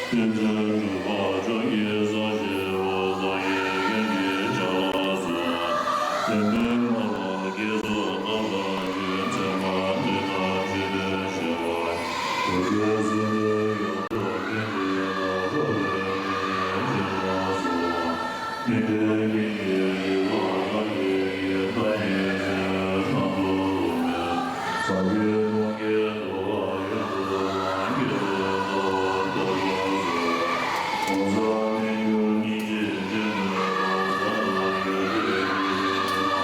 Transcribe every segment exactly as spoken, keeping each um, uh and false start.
བསྟན་འཛིན་གྲུབ་པ་མཆོག་གི་ས་གཞི་བོ་བདག་གི་རྒྱན་གྱི་ཕྱག་ལ་སོགས། བདེན་པའི་ངོ་བོ་དགེ་ཚོགས་རྣམས་ལ་ཞུས། ཚད་མ་འདི་དག་ཇི་སྟེ་ཞེས་པ། འོད་གསལ་སྲིད་པའི་ཡོངས་རྫོགས་ཀུན་གྱི་བདག་འགྲོ་བའི་མི་ལུས་ཕྱིར་ལ་སོགས། མི་མཐུན་རྐྱེན་གྱིས་འཇིགས་པ་རྣམས་ཀྱིས་ཀྱང་མཐའ་ཡས་བྱེ་བའི་ནང་དུ་རློམ་མེད། ས་གཞིའི་དབང་གིས་འགྲོ་བ་ཡོངས་སུ་བླང་། སྐྱེ་འཆི་རྩ་བ་ཐོབ་ཀྱང་སོགས། ངོ་མཚར་མི་འགྱུར་སྙིང་རྗེ་ཅན་མོས་པ། ས་ལ་ཡོད་དེ་ཀུན་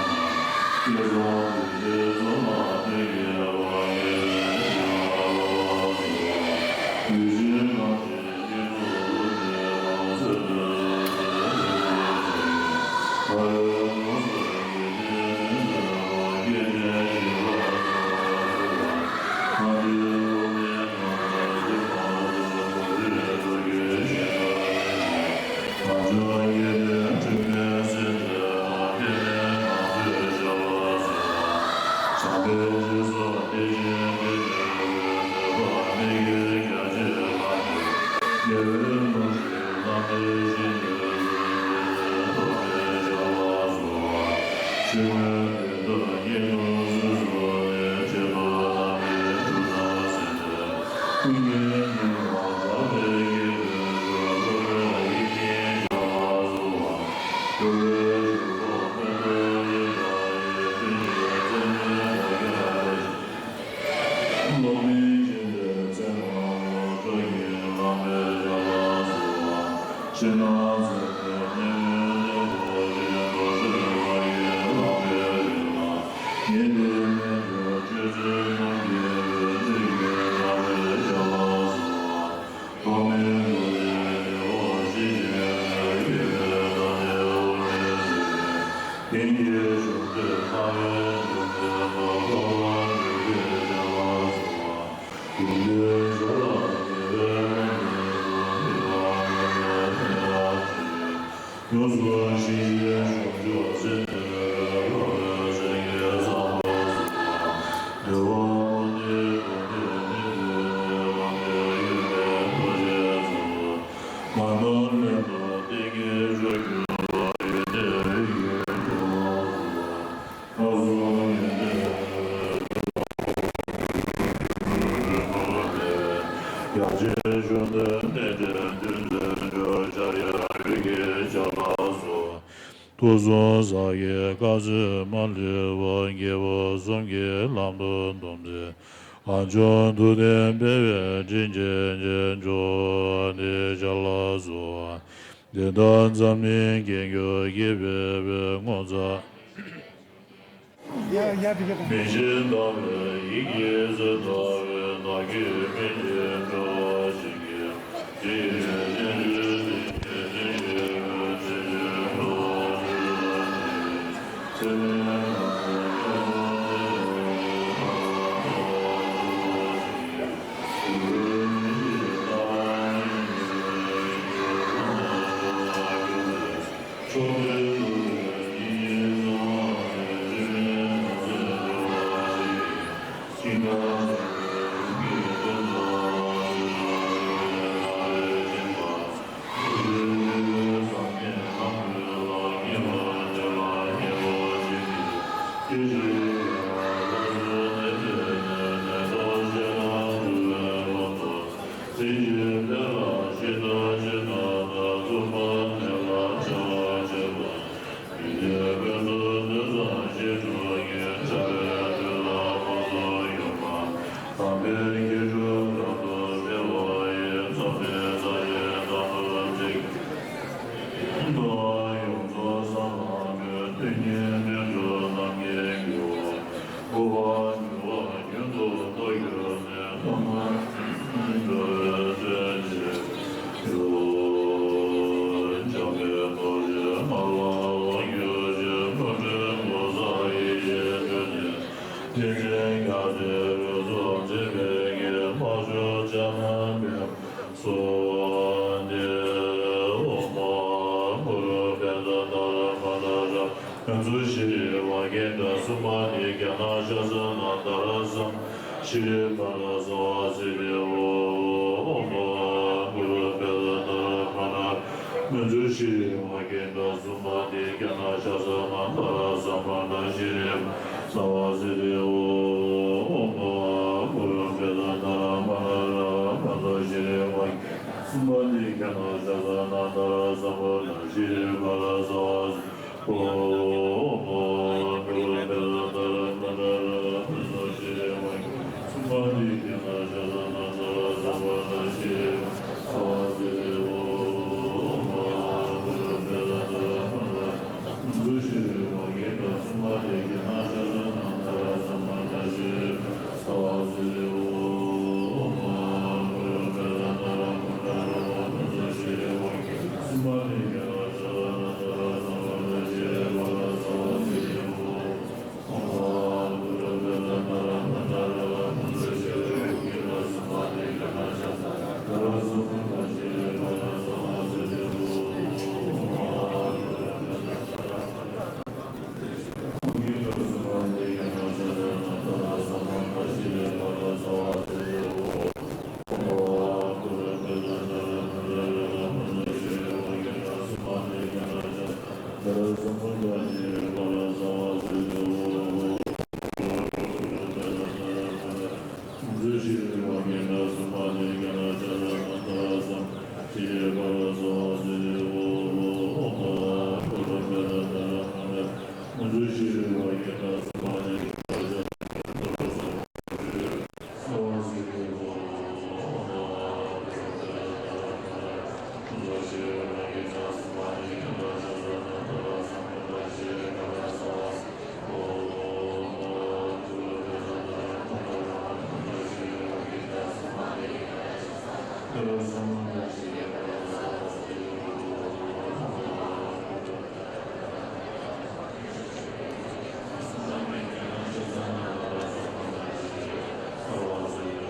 གྱི་ནང་ན། སྐལ་བཟང་བདུད་རྩིའི་མཚོ་ལ་གནོད་སྐྱེལ་བ། སྐྱེ་བའི་འཆི་བ་ལ་སོགས་པ། ལུས་ཅན་གང་ཞིག་སྙིང་ཁོང་ལུ་གནས་པ། ཚེ་འདི་ལ་ཚེ་འདི་ལ་ཚེ་ཡི། ཕ་རོལ་ཏུ་སོགས་ཀྱི་ནད་ཀུན་སེལ་བ། སྐྱེ་ཅན་ཞིང་ཁམས་སྲིད་པ་སོགས་པ། ང་འདི་ལུ་གནས་ན་ད་གཟོད་མ་གཟོད། མུ་སྟེགས་ཕྲུ་གུའི་ཞིང་ཁམས་ནས། ང་མཆོག་སྐྱེ་ལྡན་འཁྲུལ་མེད་སྲིད་མཐའི་བར། བརྟན་གནས་ང་ཚོའི་ཞབས་ལ་སོགས་པ། བྱམས་པའི་སྤྱི་སོགས་བདེ་ཆེན་འདི་ནས་འོད། གནོད་པ་མི་དགེ་རྒྱ་ཆེ་ལ་འགོས། དགེ་བའི་ལུང་བཞིན་བླ་མའི་ཞིང་དུ་སོང་། དེ་ནས་ཐོབ་པའི་ཞབས་ལ་སོགས་པ། ཆོས་མོས་གདན་དུ་སྙིང་ཁོང་གཟུགས་སུ་གནས། ཆེད་དུ་བླ་མའི་ཐུགས་དམ་གསན་ཏེ། ཀུན་མཁྱེན་ཉི་མ་གྲགས་པའི་དཀྱིལ་དུ་བཞུགས། སློབ་དཔོན་དབྱིག་གཉེན་ཞབས་ལ་སོགས་པ། སྒྲུབ་པའི་གཞུང་ཐོག་མེ་ཏོག་ཡིད་འཕྲོག་ཡི། མཐུན་རྐྱེན་མཚན་ལྡན་དགྲ་བགེགས་ལ་ཞི། སློབ་དཔོན་འཇིག་རྟེན་ཚད་མ་ལོངས་སྤྱོད་ཀྱི་བླ་མའི་ཞབས་ལ་སོགས་པ། ཕྱི་ནང་མཚན་མེད་གནས་ལྔའི་ལྷ་ཚོགས་ཀྱིས། རྡོ་རྗེ་འཁོར་གྱིས་བསླངས་པའི་རིམ་ལ། ཉན་ཐོས་རྣལ་འབྱོར་སྤྱོད་མཛད་རྣམས་ཀྱིས་འབོད། ཆོས་ཀྱི་གྲགས་པའི་ཞབས་ལ་སོགས་པ། ཐོགས་མེད་རྡོ་རྗེའི་ལེའུ་བཞི་བཞིན་ནས། དགེ་བའི་བདག་ཉིད་དབུ་མའི་སྲས་ཀྱིས། དེང་གི་གཞུང་དུས་ལྷ་བའི་འབྱུང་གནས་ཐོབ། འཁོར་བ་འཇུག་པའི་ཞབས་ལ་སོགས་པ། ཡོངས་འདུའི་ཞབས་ལ་དགེ་བའི་བླ་མའི་ཚོགས། མི་ཕམ་ཡོན་ཏན་ཕྲིན་ལས་ཀྱིས། ཡོངས་སུ་ཞི་བྱེད་ཞབས་ཕྱོགས་མཚན་ནས་འོད། འཕགས་པའི་སེང་གེ་ཚངས་པ་སོགས་པ། འདུལ་བ་དབང་ལྡན་དགོངས་འདུས་མི་མཐུན་པའི། དབང་ལྡན་ཡོན་ཏན་རྡོ་རྗེའི་ཚོགས། ངག་དང་ལན་དང་ཏིང་ངེ་འཛིན་གྱུར་པ། ཡོན་ཏན་དབྱིག་གི་ཁུ་ལུ་སོགས་པ། ལྷག་བསམ་ཡོན་ཏན་ཡ་མཚན་གཞུང་དུ་གནས་བྲལ་འདུལ་འཛིན་འབྱོར། ཕྱག་གཡས་འོད་ཀྱི་ཞབས་ལ་སོགས། ཐུགས་གསུམ་ས་གཞིའི་སྐར་ཚོགས་མ་ལུས་པ། རྒྱལ་པོ་གསུམ་གྱི་ལམ་དུ་འདོམས་མཛད། ཨ་མཆོག་ཐུགས་ལྡན་འཕེལ་བའི་སྤྲིན་ཆེན་ཅན། མཆོག་འདི་ཞབས་ལ་སོགས་པ། དེ་དག་འཛམ་གླིང་རྒྱན་གྱུར་སྐྱེད་པའི་དཔལ། ངོ་མཚར་མེ་བཞིན་ལྟ་བའི་ཡིད་ཀྱི་རྩེར་ལྟ་བའི། ནགས་ཀྱི་མེ་ལྕེ་འདྲ་བ་ཞིག་གིས། ཤྲཱི་ཕ་ར་སརྦ་སིདྡྷི་ཧོ། ཨོཾ་གུ་རུ་བེ་ མཉྫུ་ཤྲཱི་ཝཱ་ཀྱེ་ཏ་སུ་མ་ཏི་ག་ན་ཤ་ས་ན་ཏ་ར་ས་མ་ཏ་ཤྲཱི་ས་བ་སི་ཏི་ཨོ་མ་གུ་རུ་པེ་ཏ་ཏ་ར་མ་ན་ར་མཉྫུ་ཤྲཱི་ཝཱ་ཀྱེ་ཏ་སུ་མ་ཏི་ག་ན་ཤ་ས་ན་ཏ་ར་ས་མ་ཏ་ཤྲཱི་ས་བ་སི་ཏི། ཨོ་མ་གུ་རུ་པེ་ཏ་ཏ་ར་མ་ན་ར་མཉྫུ་ཤྲཱི་ཝཱ་ཀྱེ་ཏ་སུ་མ་ཏི་ག་ན་ཤ་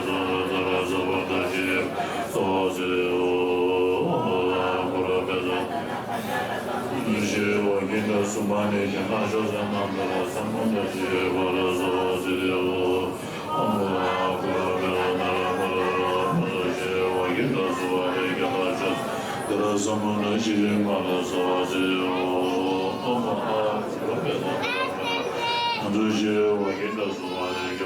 ས་ན་ཏ་ར་ས་མ་ཏ་ཤྲཱི་ས་བ་སི་ཏི། ཨོ་མ་གུ་རུ་པེ་ཏ་ཏ་ར་མ་ན་ར་མཉྫུ་ཤྲཱི་ཝཱ་ཀྱེ་ཏ་སུ་མ་ཏི་ག་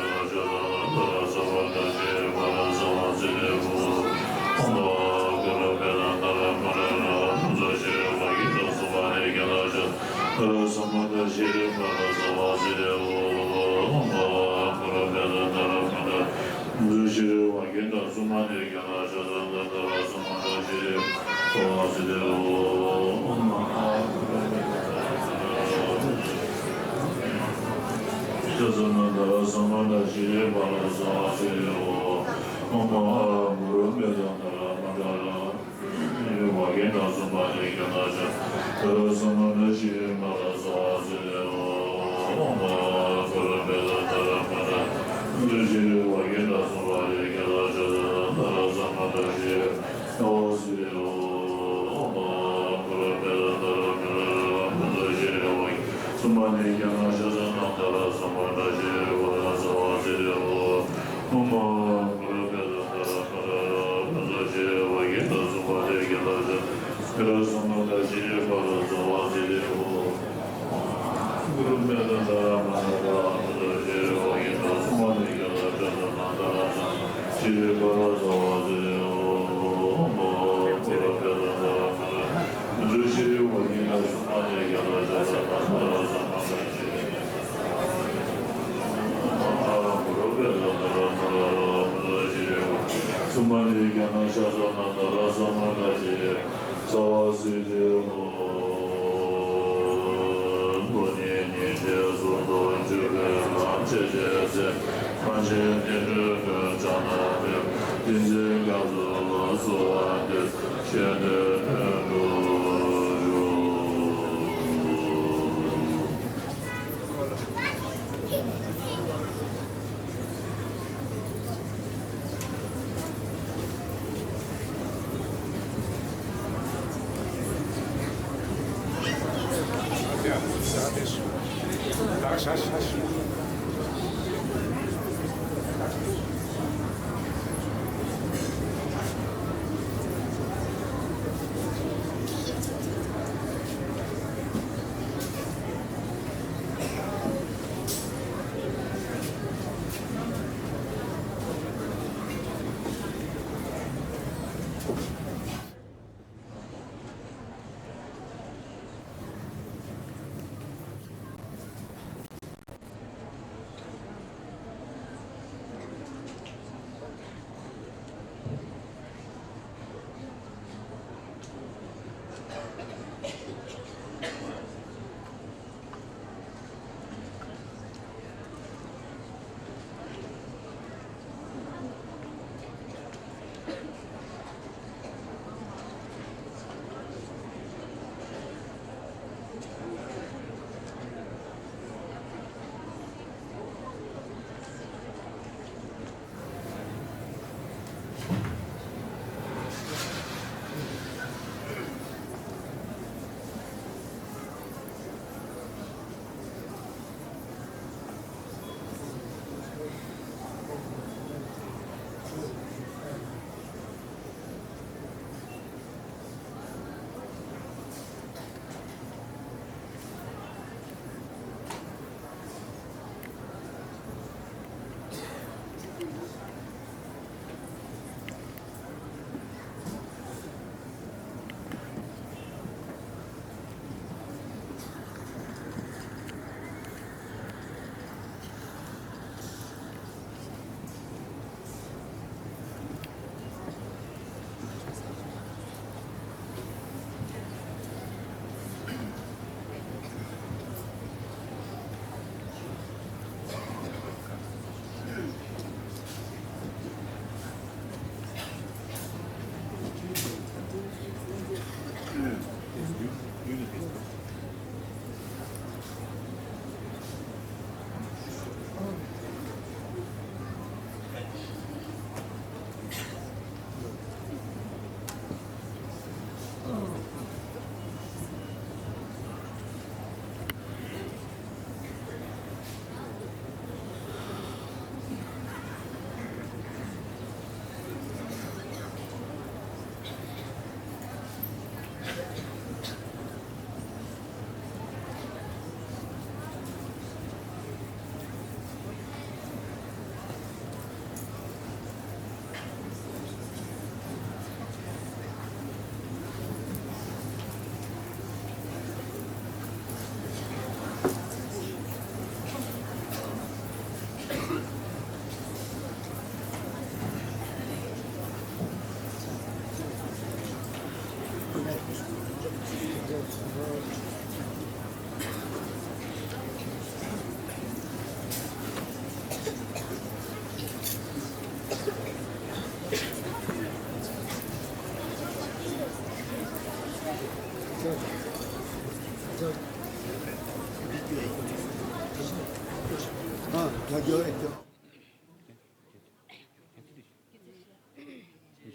ན་ཤ་ས་ན་ཏ་ར་ས་མ་ཏ་ཤྲཱི་ས་བ་སི་ཏི། ཨོ་མ་གུ་རུ་པེ་ཏ་ཏ་ར་མ་ན་ར་མཉྫུ་ཤྲཱི་ཝཱ་ཀྱེ་ཏ་སུ་མ་ཏི་ག་ན་ཤ་ས་ན་ཏ་ར་ས་མ་ཏ་ཤྲཱི་ས་བ་སི་ཏི། ཤ་ཟ་ན་ད་ར་ས་མ་ད་ཤི་རེ་པ་ར་ས་བ་སི་རེ་ཧོ། ཨོ་མ་གུ་རུ་མེ་ད་ད་ར་མ་ད་ར། ཡུ་བ་གེ་ད་སུ་མ་རེ་ག་ད་ཤ་ད་ར་ས་མ་ད་ཤི་རེ་པ་ར་ས་བ་སི་རེ་ཧོ། ཨོ་མ་གུ་རུ་མེ་ད་ད་ར་མ་ད་ར། ཤི་རེ་བ་གེ་ད་སུ་མ་རེ་ག་ད་ཤ་ད་ར་ས་མ་ད་ཤི་རེ།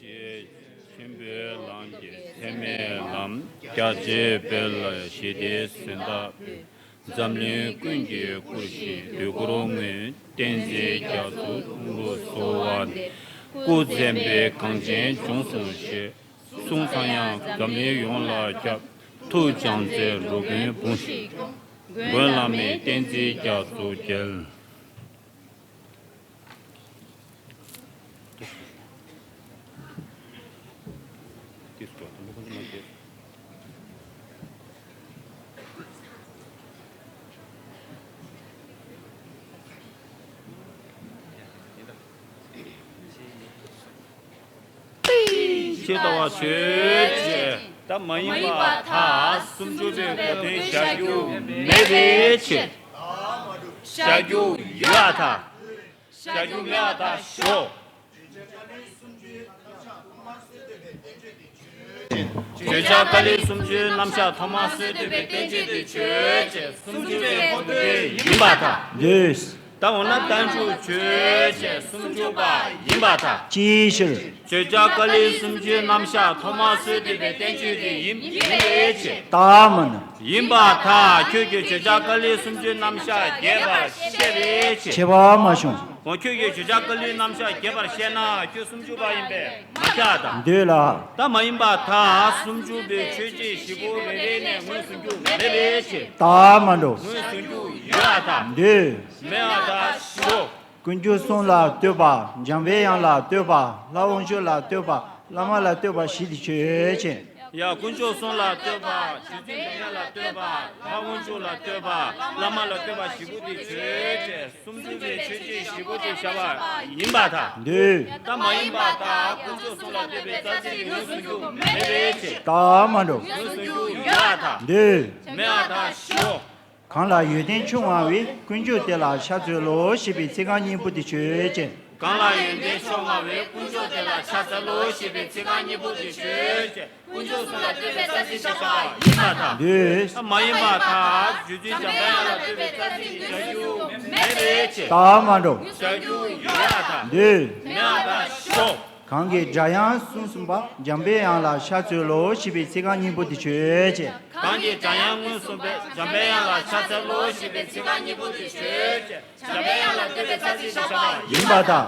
རྗེ་ཆེན་པོའི་ལམ་གྱི་ཚད་མེད་ལམ། རྒྱ་ཆེའི་དཔལ་ལ་ཞི་བདེའི་གཟེངས་རྟགས་འབུལ། འཛམ་གླིང་ཀུན་གྱི་སྐུར་བཞེངས་དུས་འཁོར་མངོན། བསྟན་འཛིན་རྒྱ་མཚོ་ལྷུན་པོར་གསོལ་བ་འདེབས། སྐུ་མཚན་དཔེ་གངས་ཅན་ལྗོངས་སུ་བཞད། གསུང་ཚངས་དབྱངས་འཛམ་གླིང་ཡོངས་ལ་ཁྱབ། ཐུགས་བྱམས་བརྩེའི་འགྲོ་ཀུན་འབུམ་ཞིག་སྐྱོང་། མགོན་བླ་མའི་བསྟན་འཛིན་རྒྱ་མཚོ་རྒྱལ། ཇི་ལྟ་བ་ཆོས་ཅན། ད་མ་ཡིན་པ་མཐའ་སུམ་ཅུ་པའི་གོ་དོན་བཞག་རྒྱུ་མེད་པའི་ཕྱིར། བཞག་རྒྱུ་ཡོད་པར་ཐལ། བཞག་རྒྱུ་མེད་པར་ཐལ་ཞོག་བརྗོད་བྱ་ཀཱ་ལི་སུམ་ཅུའི་རྣམ་གཞག་ཐོག་མར་སྲོལ་བཏོད་པའི་བསྟན་བཅོས་དེ་ཆོས་ཅན། སུམ་ཅུ་པའི་གོ་དོན་ཡིན་པར་ཐལ། འདོད། ད་འོ་ན་བསྟན་བཅོས་ཆོས་ཅན། སུམ་ཅུ་པ་ཡིན་པར་ཐལ། ཅིའི་ཕྱིར། བརྗོད་བྱ་ཀཱ་ལི་སུམ་ཅུའི་རྣམ་གཞག་ཐོག་མར་སྲོལ་བཏོད་པའི་བསྟན་བཅོས་དེ་ཡིན་ཡིན་པའི་ཕྱིར། ད་མ་ན། ཡིན་པར་ཐལ། ཁྱོད་ཀྱིས་བརྗོད་བྱ་ཀཱ་ལི་སུམ་ཅུའི་རྣམ་གཞག་རྒྱས་པར་བཤད་པའི་ཕྱིར། བྱེད་པ་མ་བྱུང་། འོ་ཁྱོད་ཀྱིས་བརྗོད་བྱ་ཀཱ་ལིའི་རྣམ་གཞག་རྒྱས་པར་བཤད་ན་ཁྱོད་སུམ་ཅུ་པ་ཡིན་པས་མ་ཁྱབ་དང་། འདོད་ལ། ད་མ་ཡིན་པར་ཐལ། སུམ་ཅུ་པའི་ཆོས་ཅན་བཞི་པོ་རེ་རེ་ནས་ངོས་བཟུང་རྒྱུ་མེད་པའི་ཕྱིར། ད་མ་འགྲོ། ངོས་བཟུང་རྒྱུ་ཡོད་པར་ཐལ། འདོད། མེད་པར་ཐལ་ཞོག་ཀུན་མཆོག་གསུམ་ལ་ལྟོས་པ། འཇམ་པའི་དབྱངས་ལ་ལྟོས་པ། ལྷ་དབང་ཕྱུག་ལ་ལྟོས་པ། བླ་མ་ལ་ལྟོས་པ་བཞི་དེ་ཆོས་ཅན། ཡ། དཀོན་མཆོག་གསུམ་ལ་ལྟོས་པ། རྗེ་བཙུན་འཇམ་དབྱངས་ལ་ལྟོས་པ། ལྷ་དབང་ཕྱུག་ལ་ལྟོས་པ། བླ་མ་ལ་ལྟོས་པ་བཞི་པོ་དེ་ཆོས་ཅན། སུམ་ཅུ་པའི་ཆོས་ཅན་བཞི་པོ་དེ་བཞག་པ་ཡིན་པར་ཐལ། འདོད། ད་མ་ཡིན་པར་ཐལ། དཀོན་མཆོག་གསུམ་ལ་ལྟོས་པའི་རྩ་ཚིག་ངོས་བཟུང་རྒྱུ་མེད་པའི་ཕྱིར། ད་མ་འགྲོ། ངོས་བཟུང་རྒྱུ་ཡོད་པར་ཐལ། འདོད། མེད་པར་ཐལ་ཞོག་གང་ལ་ཡོན་ཏན་མཆོག་མངའ་བའི། དཀོན་མཆོག་དེ་ལ་ཕྱག་འཚལ་ལོ། ཞེས་པའི་ཚིག་རྐང་གཉིས་པོ་དེ་ཆོས་ཅན། གང་ལ་ཡོན་ཏན་མཆོག་མངའ་བའི། དཀོན་མཆོག་དེ་ལ་ཕྱག་འཚལ་ལོ། ཞེས་པའི་ཚིག་རྐང་གཉིས་པོ་དེ་ཆོས་ཅན། དཀོན་མཆོག་གསུམ་ལ་ལྟོས་པའི་རྩ་ཚིག་ཅིག་བཞག་པ་ཡིན་པར་ཐལ། འདོད། ད་མ་ཡིན་པར་ཐལ། རྗེ་བཙུན་འཇམ་དཔལ་དབྱངས་ལ་ལྟོས་པའི་རྩ་ཚིག་ཅིག་བཞག་རྒྱུ་མེད་པའི་ཕྱིར། ད་མ་འགྲོ། བཞག་རྒྱུ་ཡོད་པར་ཐལ། འདོད། མེད་པར་ཐལ་ཞོག་གང་གིས་སྒྲ་དབྱངས་གསུམ་གསུངས་པ། འཇམ་པའི་དབྱངས་ལ་ཕྱག་འཚལ་ལོ། ཞེས་པའི་ཚིག་རྐང་གཉིས་པོ་དེ་ཆོས་ཅན། གང་གིས་སྒྲ་དབྱངས་སྔོན་གསུངས་པའི། འཇམ་པའི་དབྱངས་ལ་ཕྱག་འཚལ་ལོ། ཞེས་པའི་ཚིག་རྐང་གཉིས་པོ་དེ་ཆོས་ཅན། འཇམ་པའི་དབྱངས་ལ་ལྟོས་པའི་རྩ་ཚིག་ཅིག་བཞག་པ་ཡིན་པར་ཐལ།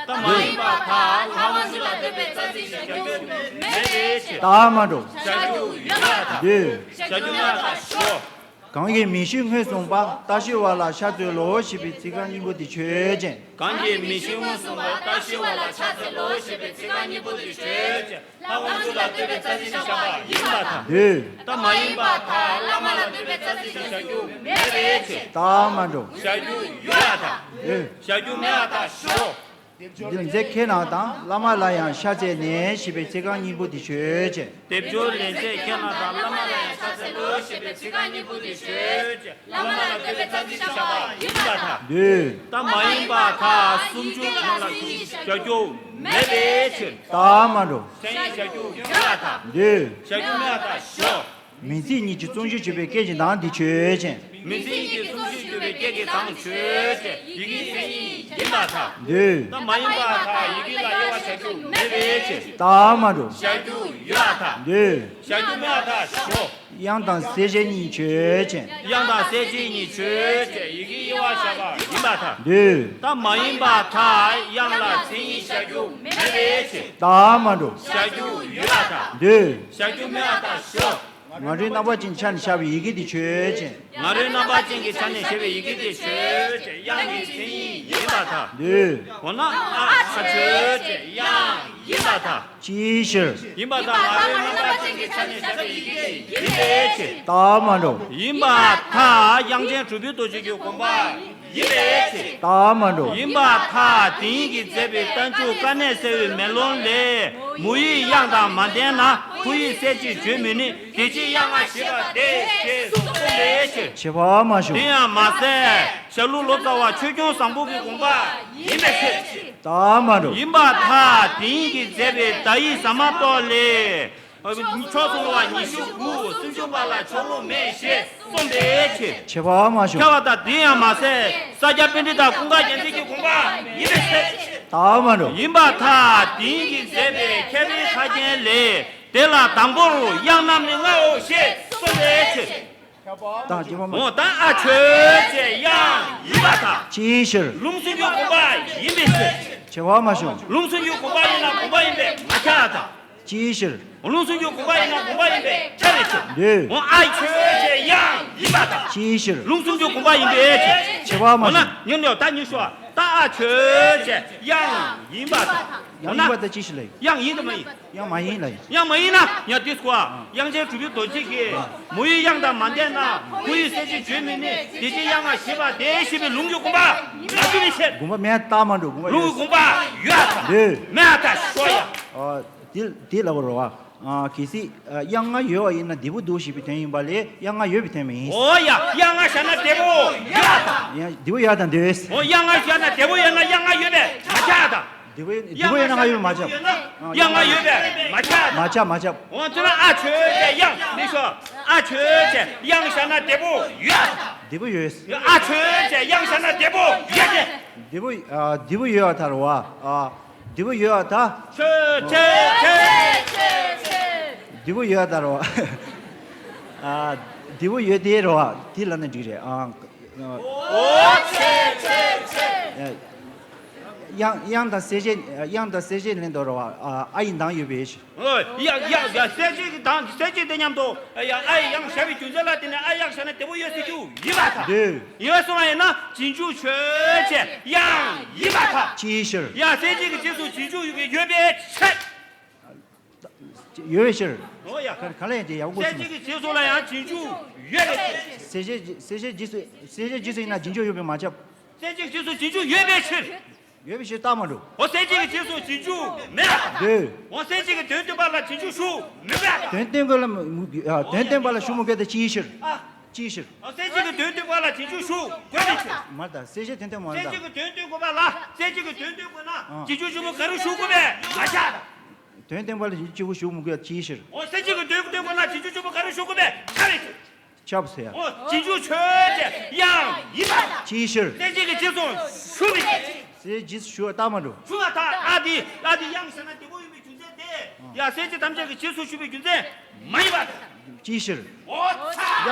ད་མ་ཡིན་པར་ཐལ། ལྷ་དབང་ཕྱུག་ལ་ལྟོས་པའི་རྩ་ཚིག་ཅིག་བཞག་རྒྱུ་མེད་པའི་ཕྱིར། ད་མ་འགྲོ། བཞག་རྒྱུ་ཡོད་པར་ཐལ། འདོད། བཞག་རྒྱུ་མེད་པར་ཐལ་ཞོག་གང་གིས་མིང་གཞི་སྔོན་གསུངས་པ། ལྟ་ཞི་བ་ལ་ཕྱག་འཚལ་ལོ། ཞེས་པའི་ཚིག་རྐང་གཉིས་པོ་དེ་ཆོས་ཅན། གང་གིས་མིང་གཞི་སྔོན་གསུངས་པ། ལྟ་ཞི་བ་ལ་ཕྱག་འཚལ་ལོ། ཞེས་པའི་ཚིག་རྐང་གཉིས་པོ་དེ་ཆོས་ཅན། ལྷ་དབང་ཕྱུག་ལ་ལྟོས་པའི་རྩ་ཚིག་ཅིག་བཞག་པ་ཡིན་པར་ཐལ། འདོད། ད་མ་ཡིན་པར་ཐལ། བླ་མ་ལ་ལྟོས་པའི་རྩ་ཚིག་ཅིག་བཞག་རྒྱུ་མེད་པའི་ཕྱིར། ད་མ་འགྲོ། བཞག་རྒྱུ་ཡོད་པར་ཐལ། འདོད། བཞག་རྒྱུ་མེད་པར་ཐལ་ཞོག་སྡེབ་སྦྱོར་ལེན་ཚད་ཁས་བླངས་དང་། བླ་མ་ལ་ཡང་ཕྱག་འཚལ་ནས། ཞེས་པའི་ཚིག་རྐང་གཉིས་པོ་དེ་ཆོས་ཅན། སྡེབ་སྦྱོར་ལེན་ཚད་ཁས་བླངས་དང་། བླ་མ་ལ་ཡང་ཕྱག་འཚལ་ལོ། ཞེས་པའི་ཚིག་རྐང་གཉིས་པོ་དེ་ཆོས་ཅན། བླ་མ་ལ་ལྟོས་པའི་རྩ་ཚིག་ཅིག་བཞག་པ་ཡིན་པར་ཐལ། འདོད། ད་མ་ཡིན་པར་ཐལ། སུམ་ཅུ་ནང་ལ་མཚན་ཉིད་བཞག་རྒྱུ་མེད་པའི་ཕྱིར། ད་མ་འགྲོ། མཚན་ཉིད་བཞག་རྒྱུ་ཡོད་པར་ཐལ། འདོད། བཞག་རྒྱུ་མེད་པར་ཐལ་ཞོག་མིང་ཚིག་གཉིས་ཀྱི་རྩོམ་གཞི་གྱུར་པའི་སྐད་ཀྱི་གདངས་འདི་ཆོས་ཅན། མིང་ཚིག་གཉིས་ཀྱི་རྩོམ་གཞི་གྱུར་པའི་སྐད་ཀྱི་གདངས་ཆོས་ཅན། ཡི་གེའི་མཚན་ཉིད་ཡིན་པར་ཐལ། འདོད། ད་མ་ཡིན་པར་ཐལ། ཡི་གེ་ལ་དབྱེ་བ་བྱ་རྒྱུ་མེད་པའི་ཕྱིར། ད་མ་འགྲོ། བཞག་རྒྱུ་ཡོད་པར་ཐལ། འདོད། བཞག་རྒྱུ་མེད་པར་ཐལ་ཞོག་དབྱངས་དང་གསལ་བྱེད་གཉིས་ཆོས་ཅན། དབྱངས་དང་གསལ་བྱེད་གཉིས་ཆོས་ཅན། ཡི་གེའི་དབྱེ་བ་བྱ་བ་ཡིན་པར་ཐལ། འདོད། ད་མ་ཡིན་པར་ཐལ། དབྱངས་ལ་མཚན་ཉིད་བཞག་རྒྱུ་མེད་པའི་ཕྱིར། ད་མ་འགྲོ། བཞག་རྒྱུ་ཡོད་པར་ཐལ། འདོད། བཞག་རྒྱུ་མེད་པར་ཐལ་ཞོག་ང་རོའི་རྣམ་པ་ཅན་གྱི་ཆ་ནས་བཞག་པའི་ཡི་གེ་དེ་ཆོས་ཅན། ང་རོའི་རྣམ་པ་ཅན་གྱི་ཆ་ནས་བཞག་པའི་ཡི་གེ་དེ་ཆོས་ཅན། དབྱངས་ཀྱི་མཚན་ཉིད་ཡིན་པར་ཐལ། འདོད། འོ་ན་ཨ་ཨ་ཆོས་ཅན། དབྱངས་ཡིན་པར་ཐལ། ཅིའི་ཕྱིར། ཡིན་པར་ཐལ། ང་རོའི་རྣམ་པ་ཅན་གྱི་ཆ་ནས་བཞག་པའི་ཡི་གེ་དེ་ཡིན་པའི་ཕྱིར། ད་མ་འགྲོ། ཡིན་པར་ཐལ། དབྱངས་ཅན་གྲུབ་པའི་རྡོ་རྗེ་གི་དགོངས་པ་ཡིན་པའི་ཕྱིར། ད་མ་འགྲོ། ཡིན་པར་ཐལ། དེ་ཉིད་ཀྱིས་མཛད་པའི་རྟགས་འཇུག་དཀའ་གནད་གསལ་བའི་མེ་ལོང་ལས། མུ་ཡིག་དབྱངས་དང་མ་ལྡན་ན། ཕོ་ཡིག་གསལ་བྱེད་བརྗོད་མི་ནུས། དེ་ཕྱིར་དབྱངས་ལྔ་ཞེས་པ་སྟེ། ཞེས་གསུངས་པའི་ཕྱིར། བྱེད་པ་མ་བྱུང་། དེ་ཡང་མ་ཟད། ཞྭ་ལུ་ལོ་ཙཱ་བ་ཆོས་སྐྱོང་བཟང་པོ་གི་དགོངས་པ་ཡིན་པའི་ཕྱིར། ད་མ་འགྲོ། ཡིན་པར་ཐལ། དེ་ཉིད་ཀྱིས་མཛད་པའི་བརྡ་ཡིག་ཟ་མ་ཏོག་ལས། ཕྱོགས་གསུམ་ལ་ཉི་ཤུ་དགུ། སུམ་ཅུ་པ་ལ་ཕྱོགས་ལྷུང་མེད་ཞེས་གསུངས་པའི་ཕྱིར། ཁྱད་པར་མ་བྱུང་། ཁྱབ་པ་དང་། དེ་ཡང་མ་ཟད་ས་སྐྱ་པཎྜི་ཏ་ཀུན་དགའ་རྒྱལ་མཚན་གྱི་དགོངས་པ་ཡིན་པའི་ཕྱིར། ད་མ་འགྲོ། ཡིན་པར་ཐལ། དེང་གི་མཛད་པའི་ཁྱད་པར་ཕྱག་རྒྱན་ལས། དེ་ལ་དང་པོར་དབྱངས་རྣམས་ནི་ལྔའོ་ཞེས་གསུངས་པའི་ཕྱིར། ད་ཁྱད་པར་མ། འོ་ད་ཨ་ཆོས་ཅན་དབྱངས་ཡིན་པར་ཐལ། ཅིའི་ཕྱིར། ལུང་སུམ་ཅུ་དགོངས་པ་ཡིན་པའི་ཕྱིར། ཁྱད་པར་མ་བྱུང་། ལུང་སུམ་ཅུ་དགོངས་པ་ཡིན་ན་དགོངས་པ་ཡིན་པས་མ་ཁྱབ་པར་ཐལ། ཅིའི་ཕྱིར། ལུང་སུམ་ཅུ་དགོངས་པ་ཡིན་ན་དགོངས་པ་ཡིན་པས་ཁྱབ་པའི་ཕྱིར། འདོད། འོ་ཨ་ཆོས་ཅན་དབྱངས་ཡིན་པར་ཐལ། ཅིའི་ཕྱིར། ལུང་སུམ་ཅུ་དགོངས་པ་ཡིན་པའི་ཕྱིར། ཁྱད་པར་མ་འོ་ན་བྱུང་། ཉོན་ཡོད་ད་ཉི་ཤུ། ད་ཨ་ཆོས་ཅན་དབྱངས་ཡིན་པར་ཐལ། འོ་ན་ཡིན་པར་ཐལ་ཅི་ཞིག་ལ། དབྱངས་ཡིན་དམ་མ་ཡིན། དབྱངས་མ་ཡིན་ལ། དབྱངས་མ་ཡིན་ན་ཡང་དེ་སྐོར། དབྱངས་ཅན་གྲུབ་པའི་རྡོ་རྗེ་གིས། མོ་ཡི་དབྱངས་དང་མ་ལྡན་ན། ཁོ་ཡི་གསལ་བྱེད་བརྗོད་མི་ནུས། དེ་ཕྱིར་དབྱངས་སྔ་ཞེས་པ་སྟེ་ཞེས་པའི་ལུང་གི་དགོངས་པ་མ་གྲུབ་པའི་ཕྱིར། དགོངས་པ་མེད་ཐལ་མ་འགྲོ། དགོངས་པ་ལུང་གི་ཡོད། དགོངས་པ་ཡོད་ཐལ། འདོད། མེད་ཐལ་ཞོག་ཡ། ཨ་དེ་དེ་ལ་བར་བ། ཨ་གལ་སྲིད་ཨ་དབྱངས་སྔ་ཡོད་པ་ཡིན་ན་བདེ་པོ་འདུག་ཞེས་པའི་དོན་ཡིན་པ་ལས་དབྱངས་སྔ་ཡོད་པའི་དོན་མིན། འོ་ཡ། དབྱངས་སྔ་བཞག་ན་བདེ་པོ་ཡོད་ཐལ། ཡང་བདེ་པོ་ཡོད་ཐལ་འདོད། འོ་དབྱངས་སྔ་བཞག་ན་བདེ་པོ་ཡོད་ན་དབྱངས་སྔ་ཡོད་པས་མ་ཁྱབ་པར་ཐལ། བདེ་པོ་ཡོད་ན་དབྱངས་སྔ་ཡོད་པས་མ་ཁྱབ། དབྱངས་སྔ་ཡོད་པས་མ་ཁྱབ། མ་ཁྱབ་མ་ཁྱབ། འོ་དེ་ན་ཨ་ཆོས་ཅན་དབྱངས་ནི་ཤོ། ཨ་ཆོས་ཅན་དབྱངས་བཞག་ན་བདེ་པོ་ཡོད། བདེ་པོ་ཡོད། ཨ་ཆོས་ཅན་དབྱངས་བཞག་ན་བདེ་པོ་ཡོད་དེ། བདེ་པོ་ཨ་བདེ་པོ་ཡོད་པར་ཐལ་བ། ཨ་བདེ་པོ་ཡོད་པར་ཐལ། ཆོས་ཅན་ཅན། བདེ་པོ་ཡོད་པར་ཐལ་བ། ཨ་བདེ་པོ་ཡོད་དེ་རེད་བ། དེ་ལབ་ན་འགྲིག་རེད། ཨ་འོ་ཆོས་ཅན་ཅན། དབྱངས་དབྱངས་དང་གསལ་བྱེད། དབྱངས་དང་གསལ་བྱེད་ལེན་དོ་རེད་བ། ཨ་ཨ་ཡི་གདངས་ཡོད་པའི་ཕྱིར། ཨོ། ཡ་ཡ་ཡ། གསལ་བྱེད་ཀྱི་དང་གསལ་བྱེད་དེ་མཉམ་དུ་ཡ་ཨ་ཡི་དབྱངས་བཞག་པའི་རྒྱུ་མཚན་ལ་བརྟེན་ནས་ཨ་ཡི་དབྱངས་བཞག་ན་བདེ་པོ་ཡོད་ཟེར་རྒྱུ་ཡིན་པར་ཐལ། འདོད། ཡིན་པར་སོང་བ་ཡིན་ན་རྗེས་འཇུག་ཆོས་ཅན་དབྱངས་ཡིན་པར་ཐལ། ཅིའི་ཕྱིར། ཡ་གསལ་བྱེད་ཀྱི་རྗེས་སུ་རྗེས་འཇུག་ཡོད་པའི་ཕྱིར། ཡོད་པའི་ཕྱིར། ཨོ་ཡ། ག་ག་ལ་ཡང་དེ་ཡག་པོ་གོ་གསལ་བྱེད་ཀྱི་རྗེས་སུ་ལ་ཡང་རྗེས་འཇུག་ཡོད་པའི་ཕྱིར། གསལ་བྱེད་གསལ་བྱེད་རྗེས་སུ་གསལ་བྱེད་རྗེས་སུ་ཡིན་ན་རྗེས་འཇུག་ཡོད་པས་མ་ཁྱབ། གསལ་བྱེད་ཀྱི་རྗེས་སུ་རྗེས་འཇུག་ཡོད་པའི་ཕྱིར། ཡོད་པའི་ཕྱིར་རྟགས་མ་འགྲོ། འོ་གསལ་བྱེད་ཀྱི་རྗེས་སུ་རྗེས་འཇུག་མེད་པར་ཐལ། འདོད། འོ་གསལ་བྱེད་ཀྱི་དོན་སྟོན་པ་ལ་རྗེས་འཇུག་ཞུགས་མི་དགོས་པར་ཐལ། དོན་སྟོན་པ་ལ་མི་དགོས། ཨ་དོན་སྟོན་པ་ལ་ཞུགས་མི་དགོས་ཏེ་ཅིའི་ཕྱིར། ཨ་ཅིའི་ཕྱིར། འོ་གསལ་བྱེད་ཀྱི་དོན་སྟོན་པ་ལ་རྗེས་འཇུག་ཞུགས་དགོས་པའི་ཕྱིར། མ་རེད་ད། གསལ་བྱེད་དོན་སྟོན་པ་མ་རེད་ད། གསལ་བྱེད་ཀྱི་དོན་སྟོན་དགོས་པ་ལ་གསལ་བྱེད་ཀྱི་དོན་སྟོན་དགོས་ན་ཨ་རྗེས་འཇུག་ཞུགས་མི་དགོས་པས་མ་ཁྱབ་པར་ཐལ། དོན་སྟོན་པ་ལ་རྗེས་འཇུག་ཞུགས་མི་དགོས་ཅིའི་ཕྱིར། འོ་གསལ་བྱེད་ཀྱི་དོན་སྟོན་དགོས་ན་རྗེས་འཇུག་ཞུགས་མི་དགོས་པར་ཐལ། ཁྱབ་པའི་ཕྱིར། ཁྱབ་ཟེར་ཡ། འོ་རྗེས་འཇུག་ཆོས་ཅན་དབྱངས་ཡིན་པར་ཐལ། ཅིའི་ཕྱིར། གསལ་བྱེད་ཀྱི་རྗེས་སུ་ཞུགས་པའི་ཕྱིར། གསལ་བྱེད་རྗེས་སུ་ཞུགས་པ་རྟགས་མ་འགྲོ། ཞུགས་པར་ཐལ། ཨ་དེ་ཨ་དེ་དབྱངས་བཞག་ན་བདེ་པོ་ཡིན་པའི་རྒྱུ་མཚན་དེ། ཡ་གསལ་བྱེད་ཐམས་ཅད་ཀྱི་རྗེས་སུ་ཞུགས་པའི་རྒྱུ་མཚན་མ་ཡིན་པར་ཐལ། ཅིའི་ཕྱིར། འོ་ཚ་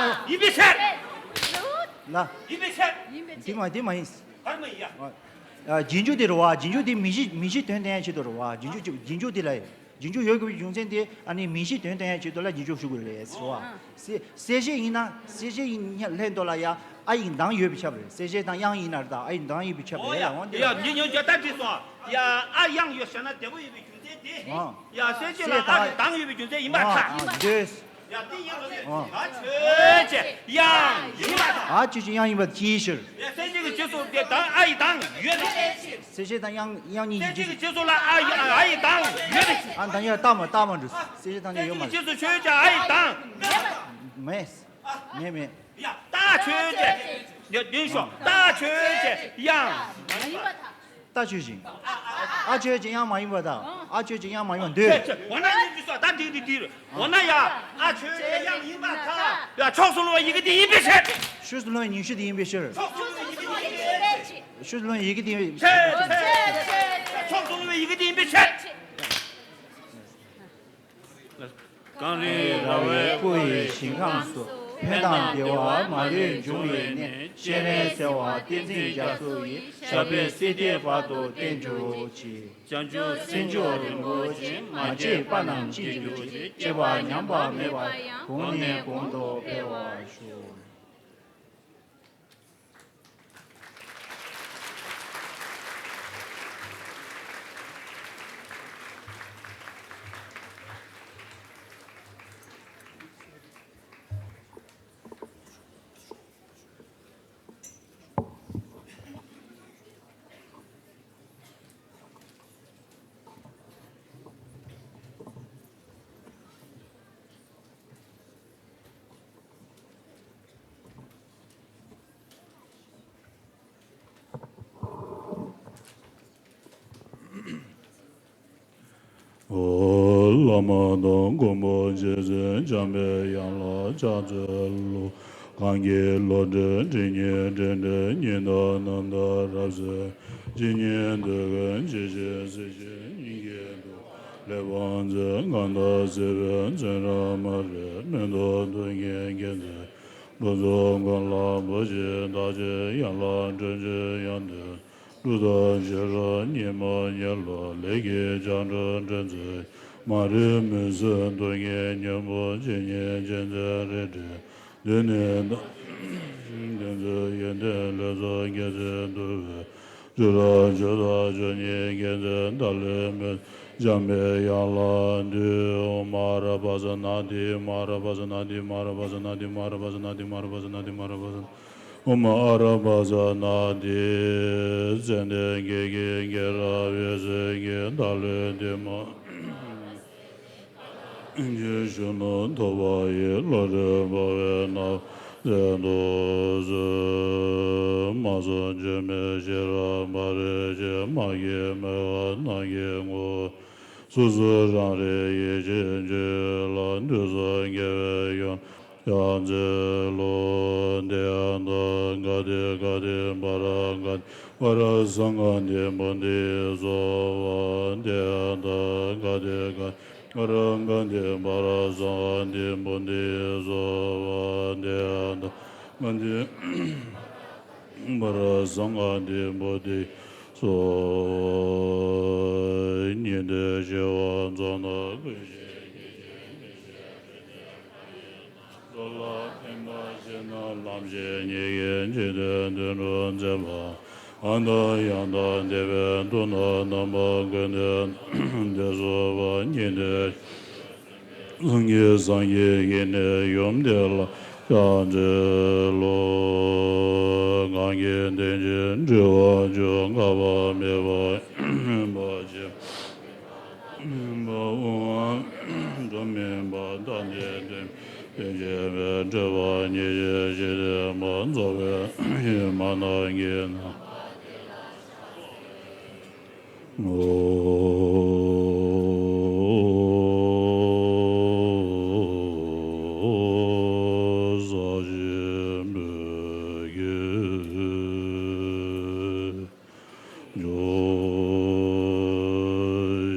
ཡིན་པའི་ཕྱིར། ལ། ཡིན་པའི་ཕྱིར། དེ་མ་དེ་མ་ཡིན། ག་རེ་མ་ཡིན་ཡ། ཨ་རྗེས་འཇུག་དེ་རེད་བ། རྗེས་འཇུག་དེ་མིང་གཞི་མིང་གཞིའི་དོན་སྟོན་ཡ་ཆེད་དུ་རེད་བ། རྗེས་འཇུག་རྗེས་འཇུག་དེ་ལ་ཡ། རྗེས་འཇུག་ཡོད་དགོས་པའི་རྒྱུ་མཚན་དེ་ཨ་ནི་མིང་གཞིའི་དོན་སྟོན་ཡ་ཆེད་དུ་ལ་རྗེས་འཇུག་ཞུགས་དགོས་རེད་ཟེར་བ། གསལ་གསལ་བྱེད་ཡིན་ན་གསལ་བྱེད་ཡིན་ལྷན་དུ་ལ་ཡ་ཨ་ཡི་གདངས་ཡོད་པས་ཁྱབ་རེད། གསལ་བྱེད་དང་དབྱངས་ཡིན་ན་རེད་ད། ཨ་ཡི་གདངས་ཡོད་པས་ཁྱབ་རེད་ལ། འོ་དེ་ཡ་འདི་ཉོན་རྒྱ་ལྟར་བྲིས་སོང་། ཡ་ཨ་དབྱངས་ཡོད་བཞག་ན་བདེ་པོ་ཡོད་པའི་རྒྱུ་མཚན་དེ། ཡ་གསལ་བྱེད་ལ་ཨ་ཡི་གདངས་ཡོད་པའི་རྒྱུ་མཚན་ཡིན་པར་ཐལ། འདོད། ཡ་དེ་ཡིན་རུང་ཨ་ཆོས་ཅན་དབྱངས་ཡིན་པར་ཐལ། ཨ་ཆོས་ཅན་དབྱངས་ཡིན་པར་ཅིའི་ཕྱིར། ཡ་གསལ་བྱེད་ཀྱི་རྗེས་སུ་དེ་དང་ཨ་ཡི་གདངས་ཡོད་པའི་ཕྱིར། གསལ་བྱེད་དང་དབྱངས་དབྱངས་གཉིས་ཀྱི་རྗེས་སུ། གསལ་བྱེད་ཀྱི་རྗེས་སུ་ལ་ཨ་ཡི་ཨ་ཡི་གདངས་ཡོད་པའི་ཕྱིར། ཨ་དང་ཡ་རྟགས་མ་རྟགས་མ་འགྲོ། གསལ་བྱེད་དང་དབྱངས་ཡོད་མ་རེད། གསལ་བྱེད་ཀྱི་རྗེས་སུ་ཆོས་ཅན་ཨ་ཡི་གདངས་མེད། མེད་མེད། ཡ་རྟགས་ཆོས་ཅན། ཡ་བདེན་ཤོག་རྟགས་ཆོས་ཅན་དབྱངས། རྟགས་ཆོས་ཅན། ཨ་ཆོས་ཅན་དབྱངས་མ་ཡིན་པར་ཐལ། ཨ་ཆོས་ཅན་དབྱངས་མ་ཡིན་པར་འདོད། འོ་ན་ཡིན་གྱི་སོ་ད་འགྲིག་འགྲིག་འགྲིག་འོ་ན་ཡ་ཨ་ཆོས་ཅན་དབྱངས་ཡིན་པར་ཐལ། ཡ་ཕྱོགས་སུ་ལྷུང་བའི་ཡི་གེ་དེ་ཡིན་པའི་ཕྱིར། ཕྱོགས་སུ་ལྷུང་བའི་ཉི་ཤུ་དེ་ཡིན་པའི་ཕྱིར། ཕྱོགས་སུ་ལྷུང་བའི་ཡི་གེ་དེ་ཡིན་པའི་ཕྱིར། ཕྱོགས་སུ་ལྷུང་བའི་ཡི་གེ་དེ་ཡིན་པའི་ཕྱིར། གངས་རིའི་ར་བས་བསྐོར་བའི་ཞིང་ཁམས་སུ། ཕན་དང་བདེ་བ་མ་ལུས་འབྱུང་བའི་གནས། སྤྱན་རས་གཟིགས་དབང་བསྟན་འཛིན་རྒྱ་མཚོ་ཡི། ཞབས་པད་སྲིད་མཐའི་བར་དུ་བརྟན་གྱུར་ཅིག་བྱང་ཆུབ་སེམས་མཆོག་རིན་པོ་ཆེ། མ་སྐྱེས་པ་རྣམས་སྐྱེ་གྱུར་ཅིག་སྐྱེས་པ་ཉམས་པ་མེད་པ་ཡང་། གོང་ནས་གོང་དུ་འཕེལ་བར་ཤོག་ཨོ་ལ། མ་དང་མགོན་པོ་རྗེ་བཙུན་འཇམ་པའི་དབྱངས་ལ་ཕྱག་འཚལ་ལོ། གང་གི་བློ་གྲོས་སྒྲིབ་གཉིས་འདྲེན་འདྲེན་གཉིས་སྟོང་རྣམ་དག་རབ་གསལ་ཇི་སྙེད་འདོད་ཀུན་ཇི་བཞིན་གཟིགས་ཤིང་སྙིང་གའི་འདུ་ལས་བང་མཛོད་གང་དག་བརྩེ་བའི་བཙུན་རབ་མ་རིག་མེ་ཏོག་གདུང་བརྒྱད་མཁྱེན་བརྩེ་སྒྲོལ་ཚོགས་ཀུན་ལ་འབུལ་ཞིང་བདག་གི་ཡན་ལག་དྲན་ཅིང་ཡོན་ཏན་འབྲུ་དང་ཞི་ཁྲོ་ཉིན་མོ་ཉལ་ལོ་ལས་ཀྱི་ལྕགས་སྒྲོག་འདྲེན་མཛད་མ་རིག་མུན་སེལ་གདུང་བརྒྱད་སྙིང་པོ་ཇི་སྙེད་མཁྱེན་བརྩེ་རལ་གྲི་མདུན་ནས་བདག་འདི་ཚོའི་ཡོན་ཏན་ལེགས་ཚོགས་རྒྱལ་མཚན་འདུ་བའི་ཇོ་རབ་ཇོ་བདག་ཇོ་ཉིད་རྒྱལ་མཚན་བདག་ལས་མེད། འཇམ་པའི་དབྱངས་ལ་འདུད། ཨོཾ་ཨ་ར་པ་ཙ་ན་དྷཱིཿ་མ་ར་པ་ཙ་ན་དྷཱིཿ་མ་ར་པ་ཙ་ན་དྷཱིཿ་མ་ར་པ་ཙ་ན་དྷཱིཿ་མ་ར་པ་ཙ་ན་དྷཱིཿ་མ་ར་པ་ཙ་ན་དྷཱིཿ་ཨོཾ་ཨ་ར་པ་ཙ་ན་དྷཱིཿ་ཙན་དན་བརྒྱད་ཀྱི་རྒྱལ་རབས་འོད་ཟེར་གྱིས་བདག་ལུས་བདེ་མོ་གཞོན་ནུ་ཐོབ་པ་ཡི། བློ་གྲོས་འཕོ་བའི་ནམ་མཚན་དུ་གསོལ། མ་བསམ་བརྗོད་མེད་ཤེས་རབ་མ་རིག་ཅན། མ་སྐྱེས་མི་འོང་ནམ་མཁའི་ངོ་བོ། སོ་སོ་རང་རིག་ཡེ་ཤེས་ཆོས་ལ། འདུས་བྱས་དགེ་བའི་ཡོན་ཏན་ཕྱག་འཚལ་ལོ། ཏདྱ་ཐཱ། ག་ཏེ་ག་ཏེ་བ་ར་ག་ཏེ་བ་ར་སཾ་ག་ཏེ་བོ་དྷི་སྭཱ་ཧཱ། ཏདྱ་ཐཱ། ག་ཏེ་ག་ཏེ་བ་ར་ག་ཏེ་བ་ར་སཾ་ག་ཏེ་བོ་དྷི་སྭཱ་ཧཱ། ཏདྱ་ཐཱ། ག་ཏེ་བ་ར་སཾ་ག་ཏེ་བོ་དྷི་སྭཱ་ཧཱ། ཉི་ཟླའི་བྱེ་བ་རྫོགས་ན་ཀུན་ཤེས་ཉིད་ཀྱི་མི་ཤེས་དྲི་ཟའི་མཐའ་ཡས་ན། ཚོགས་ལ་ཕན་པ་ཤེས་ན་ལམ་ཤེས་ཉིད་ཀྱིས་འཇིག་རྟེན་དུད་འགྲོ་མཛེས་པ། ཨ་མྲ་ཡང་དག་བདེ་བའི་མཐུ་རྣམས་རྣམ་པ་ཀུན་ཏུ་དེ་སོགས་པ་ཉིད་དེ། སངས་རྒྱས་སངས་རྒྱས་ཀྱི་ནི་ཡུམ་དེ་ལ་ཕྱག་འཚལ་ལོ། གང་གིས་དེང་ཕྱིར་འཁྲུལ་པ་བཅོམ། འགག་པ་མེད་པ་སྨིན་པ་ཆེན་པོ། སྨིན་པ་དབུ་མ་འགྲོ་མིན་པ་དང་ནི་དོན་དོན་གཅིག་པའི་འཕྲད་པ་ཉིད་ཀྱི་ཞི་བདེ་མ་རྫོགས་པའི་ཡུལ་མ་རྣམས་ཀྱི་ནང་། ཨོ། ས་གཞི་མུ་གེ། འཇོ་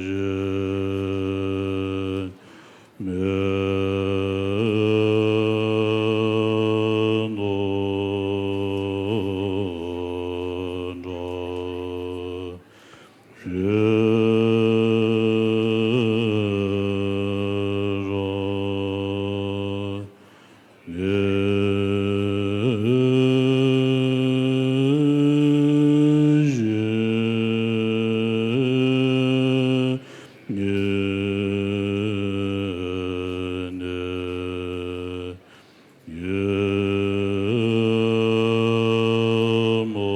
ཞིང་མེད་དོ་འདྲ། ཞེས་རང་ལས་ཞེས་ཉིད་ནས། ཡེ་མོ་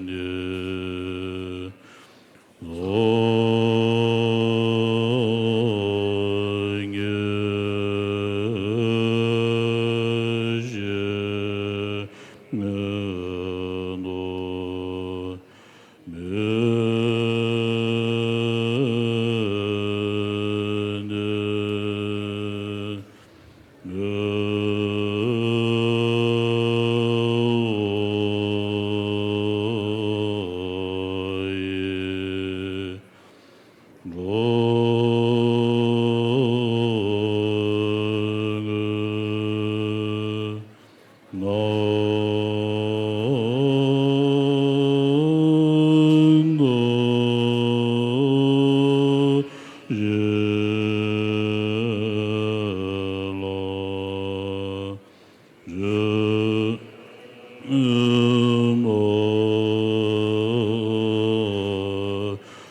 ནི་ལོ་ངེས་ཤེས་ནོ། མེད་དེ། འགྲོ་ངེས། ནམ་དུ་ཞེས་ལ་ཞེས་མ་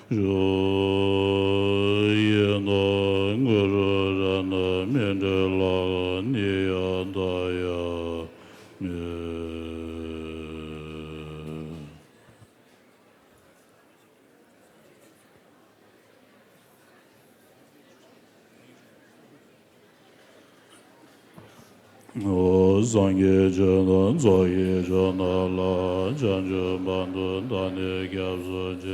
ཞུ། ཡེ་ནས་གུ་རུ་རཏྣ་མི་འབྲལ་ལྷ་ནི་ཡང་འདའ་ཡང་མེད། སངས་རྒྱས་ཆོས་དང་ཚོགས་ཀྱི་མཆོག་རྣམས་ལ། བྱང་ཆུབ་བར་དུ་བདག་ནི་སྐྱབས་སུ་མཆི།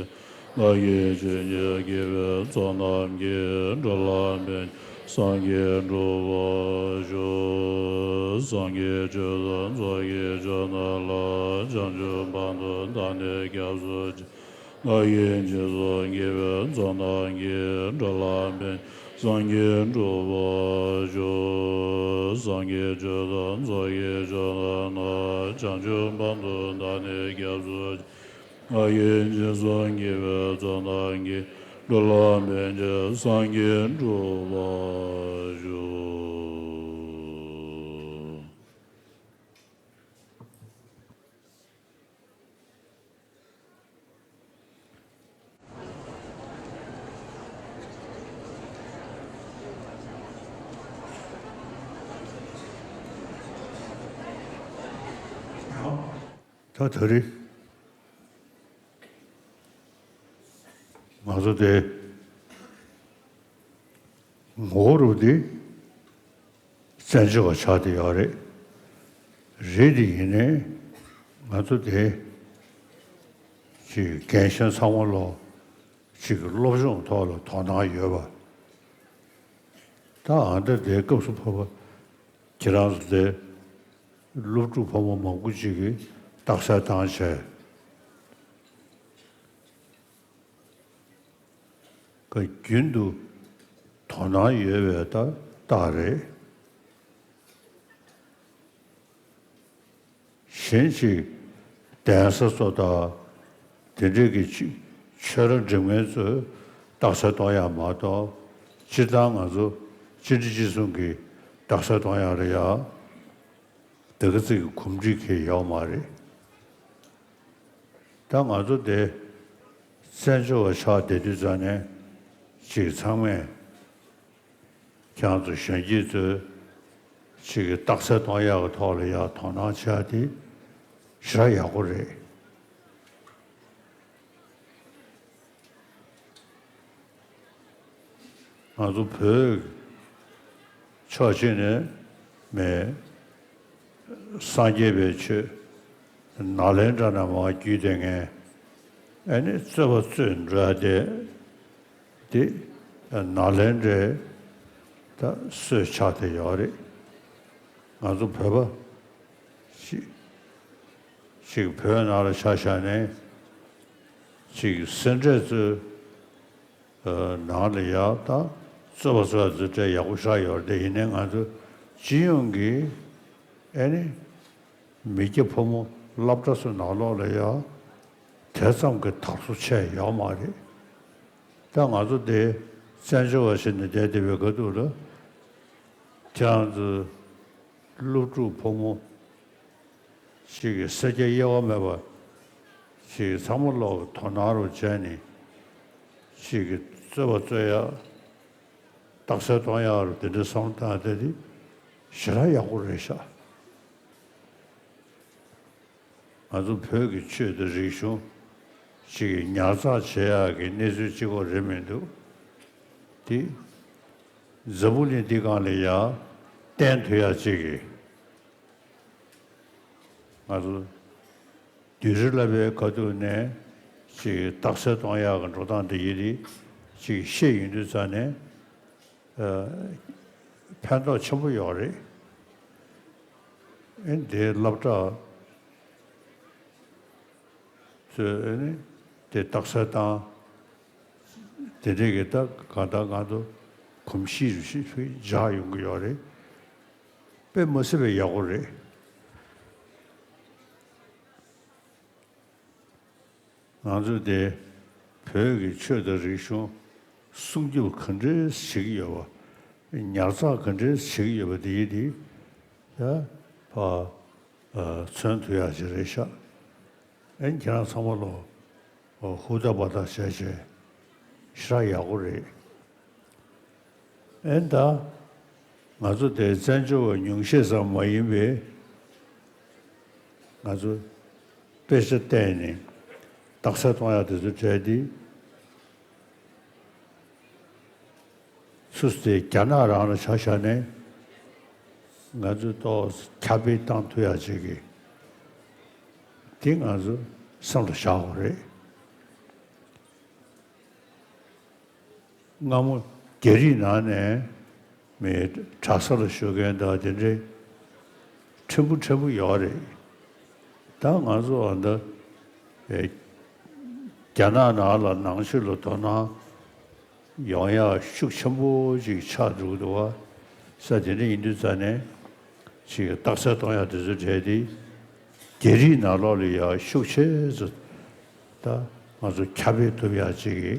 བདག་གིས་བྱིན་གྱིས་བརྒྱན་པའི་ཚོགས་རྣམས་ཀྱིས། འགྲོ་ལ་ཕན་ཕྱིར་སངས་རྒྱས་འགྲུབ་པར་ཤོག། སངས་རྒྱས་ཆོས་དང་ཚོགས་ཀྱི་མཆོག་རྣམས་ལ། བྱང་ཆུབ་བར་དུ་བདག་ནི་སྐྱབས་སུ་མཆི། བདག་གིས་སྦྱིན་སོགས་བགྱིས་པའི་ཚོགས་རྣམས་ཀྱིས། འགྲོ་ལ་ཕན་ཕྱིར་སངས་རྒྱས་འགྲུབ་པར་ཤོག། སངས་རྒྱས་ཆོས་དང་ཚོགས་ཀྱི་མཆོག་རྣམས་ལ། བྱང་ཆུབ་བར་དུ་བདག་ནི་སྐྱབས་སུ་མཆི། བདག་གིས་སྦྱིན་སོགས་བགྱིས་པའི་ཚོགས་རྣམས་ཀྱིས། འགྲོ་ལ་ཕན་ཕྱིར་སངས་རྒྱས་འགྲུབ་པར་ཤོག། ད་ད་རེས་ང་ཚོ་དེ་ངོ་བོ་རུ་དེ་བཙན་བྱོལ་བ་ཆགས་བསྡད་ཡོད་རེད། རེད་དེ་ཡིན་ནའི་ང་ཚོ་དེ་ཅིག་རྒན་གཞོན་ཚང་མ་ལོ་ཅིག་སློབ་སྦྱོང་ཐོག་ལ་དོ་སྣང་ཡོད་པ། ད་ཨ་འདྲ་དེ་སྐབས་སུ་བབ་པ་ཁྱེད་རང་ཚོ་དེ་སློབ་ཕྲུག་ཕོ་མོ་མང་པོ་ཅིག་གིས་རྟགས་གསལ་བཏང་བྱས། ཀ་རྒྱུན་དུ་དོ་སྣང་ཡོད་པའི་ད་རྟགས་རེད། གཞན་ཞིག་གདན་ས་ཚོ་དང་དེ་འདྲས་ཀྱི་ཆོས་ར་འགྲིམ་མཁན་ཚོས་རྟགས་གསལ་གཏོང་ཡག་མ་གཏོགས། སྤྱིར་བཏང་ང་ཚོ་སྤྱི་འཐུས་སྤྱི་ཚོགས་ཀྱི་རྟགས་གསལ་གཏོང་ཡག་རེད་ཡ། དེ་ག་ཚོད་ཀྱི་གོམས་འདྲིས་ཁེལ་ཡོད་མ་རེད། ད་ང་ཚོ་དེ་བཙན་བྱོལ་བ་ཆགས་བསྡད་དུས་ཙང་ནས་ཅིག་ཚང་མས་ཁྱེད་རང་ཚོ་གཞོན་སྐྱེས་ཚོས་ཅིག་གི་རྟགས་གསལ་གཏོང་ཡག་གི་ཐོག་ལ་ཡག་དོ་སྣང་བྱེད་ཡག་དེ་ཞེ་དྲག་ཡག་པོ་རེད། ང་ཚོ་བོད་ཕྱོགས་གཅིག་ནས་མེད། སངས་རྒྱས་པའི་ཆོས་ནཱ་ལེནྡྲ་ནས་མར་བརྒྱུད་དེ་ངས་ཨ་ནི་རྩོད་པ་རྩོད་འགྲོ་ཡ་དེ་དེ་ནཱ་ལེནྡྲའི་ད་སྲོལ་ཆགས་བསྡད་ཡོད་རེད། ང་ཚོ་བོད་པ་ཅིག་ཅིག་བོད་ནང་ལ་ཆ་བཞག་ནས་ཅིག་སེ་འབྲས་རྩོད་ནང་ལ་ཡག་དང་རྩོད་པ་རྩོད་ཡག་ཚོ་གྲས་ཡག་པོ་ཞེ་དྲག་ཡོད་རེད། དེ་ཡིན་ནའི་ང་ཚོ་སྤྱི་ཡོངས་ཀྱི་ཨ་ནི་མི་སྐྱ་ཕོ་མོ་སློབ་གྲྭ་ཚོའི་ནང་ལོགས་ལ་ཡ་དེ་ཙམ་གྱི་དར་སོ་ཆེ་ཡོད་མ་རེད། ད་ང་ཚོ་དེ་བཙན་བྱོལ་བ་ཞིག་ནས་བསྡད་བསྡད་པའི་ཁ་ཐུག་ལ་ཁྱེད་རང་ཚོ་སློབ་ཕྲུག་ཕོ་མོ་ཅིག་གི་སེར་སྐྱ་དབྱེ་བ་མེད་པ་ཅིག་གི་ཚང་མ་ལོག་གི་དོ་སྣང་རུ་བྱས་ནས་ཅིག་གི་རྩོད་པ་རྩོད་ཡ། རྟགས་གསལ་གཏོང་ཡག་རུ་དེ་འདྲའི་བསམ་བློ་བཏང་དེ་དེ་ཞེ་དྲག་ཡག་པོ་རེད་ཤག་ང་ཚོ་བོད་ཀྱི་ཆོས་དང་རིག་གཞུང་ཅིག་གི་ཉར་ཚགས་བྱེད་ཡག་གི་གནས་ཚུལ་གཅིག་པོ་རེད་མི་འདུག་དེ་འཛམ་བུ་གླིང་འདི་སྒང་ལ་ཡ་བསྟན་ཐུབ་ཡག་ཅིག་གི་ང་ཚོ་བདུད་རྩི་བསླབ་པའི་ཁ་ཐུག་ནས་ཅིག་རྟགས་གསལ་གཏོང་ཡག་གི་འགྲོ་སྟངས་འདི་ཡིན་དེ་ཅིག་ཤེས་ཡོང་དུས་ཙང་ནས། ཨ། ཕན་ཐོགས་ཆེན་པོ་ཡོད་རེད། ཨེ་འདིའི་སློབ་གྲྭ་ཚོས་ཨེ་ནི་དེ་རྟགས་གསལ་བཏང་དེ་འདྲས་ཀྱི་ད་གང་ལྟར་ང་ཚོ་གོམས་གཤིས་རུ་ཞིག་འཇགས་ཡོང་གི་ཡོད་རེད། དཔེ་མི་སྲིད་པའི་ཡག་པོ་རེད། ང་ཚོས་དེ་བོད་ཀྱི་ཆོས་དང་རིག་གཞུང་སྲུང་སྐྱོབ་ག་འདྲས་བྱེད་ཀྱི་ཡོད་པ། ཉར་ཚགས་ག་འདྲས་བྱེད་ཀྱི་ཡོད་པ་དེ་ཡིན་དེ་ཡ་ཕ་མཚོན་ཐུབ་ཡག་ཅིག་རེད་ཤག་ཨེ་ཁྱེད་རང་ཚང་མ་ལོ་ཧུར་ཐག་འབད་ཐག་བྱས་བྱས་ཞེ་དྲག་ཡག་པོ་རེད། ཨེ་ད། ང་ཚོ་དེ་བཙན་བྱོལ་བ་ཉུང་ཤས་ཙམ་མ་ཡིན་པས། ང་ཚོ་དཔེ་ཆ་བལྟས་ནས་རྟགས་གསལ་གཏོང་ཡག་དེ་ཚོ་བྲལ་ཏེ། སུ་དེ་རྒྱ་ནག་རང་ལ་ཆ་བཞག་ནས་ང་ཚོས་ཏོག་ཙམ་ཁྱབ་སྤེལ་བཏང་ཐུབ་ཡག་ཅིག་གི་དེ་ང་ཚོ་སེམས་ལ་བཞག་དགོས་རེད། སྔ་མོ་རྒྱ་རིགས་ནང་ནས་མི་གྲྭ་ས་ལ་བཞུགས་མཁན་དང་དེ་འདྲའི་ཕྲན་བུ་ཕྲན་བུ་ཡོད་རེད། ད་ང་ཚོ་ཨ་མདའ་རྒྱ་ནག་ནང་ལ་ནང་ཆོས་ལ་དོ་སྣང་ཡོང་ཡག་ཤུགས་ཆེན་པོ་ཅིག་ཆགས་འགྲོ་གི་འདུག་བ། ས་དེ་འདྲ་ཡིན་དུས་ཙང་ནས་ཅིག་རྟགས་གསལ་གཏོང་ཡག་དེ་ཚོ་གྲས་དེ་རྒྱ་རིགས་ནང་ལོགས་ལ་ཡག་ཤུགས་ཆེ་ཙམ་ད་ང་ཚོ་ཁྱབ་སྤེལ་ཐུབ་ཡག་ཅིག་གི་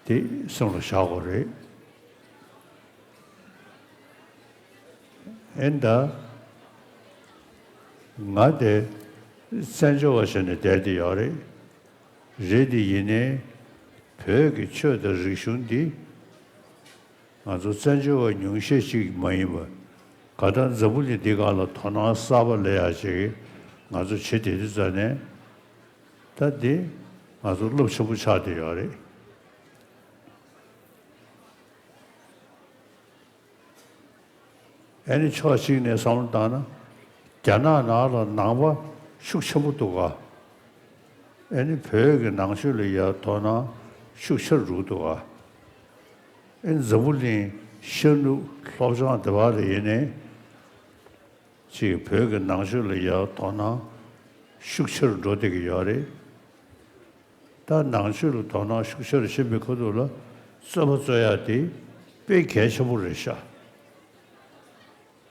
དེ་སེམས་ལ་བཞག་དགོས་རེད། ཨེ་ད། ང་དེ་བཙན་བྱོལ་བ་བྱས་ནས་བསྡད་དེ་ཡོད་རེད། རེད་དེ་ཡིན་ནའི་བོད་ཀྱི་ཆོས་དང་རིག་གཞུང་འདི་ང་ཚོ་བཙན་བྱོལ་བ་ཉུང་ཤས་ཅིག་མ་ཡིན་པ་ག་ད་འཛམ་བུ་གླིང་འདི་སྒང་ལ་དོ་སྣང་གསར་པ་སླེབས་ཡག་ཅིག་ང་ཚོ་བྱེད་བསྡད་དུས་ཙང་ནས་ད་འདི་ང་ཚོ་རླབས་ཆེན་པོ་ཆགས་བསྡད་ཡོད་རེད། ཨེ་ནི་ཕྱོགས་གཅིག་ནས་བསམ་བློ་བཏང་ན་རྒྱ་ནག་ནང་ལ་ནང་པ་ཤུགས་ཆེན་པོ་འདུག་ག་ཨེ་ནི་བོད་ཀྱི་ནང་ཆོས་ལ་ཡ་དོ་སྣང་ཤུགས་ཆེར་འགྲོ་འདུག་ག་ཨེ་ནི་འཛམ་བུ་གླིང་ཤར་ནུབ་ལྷོ་བྱང་དེ་བར་ལ་ཡིན་ནའི་ཅིག་བོད་ཀྱི་ནང་ཆོས་ལ་ཡ་དོ་སྣང་ཤུགས་ཆེར་འགྲོ་བསྡད་ཀྱི་ཡོད་རེད། ད་ནང་ཆོས་ལ་དོ་སྣང་ཤུགས་ཆེར་ཕྱིན་པའི་ཁ་ཐུག་ལ་རྩོད་པ་རྩོད་ཡག་དེ་དཔེ་གལ་ཆེན་པོ་རེད་ཤག་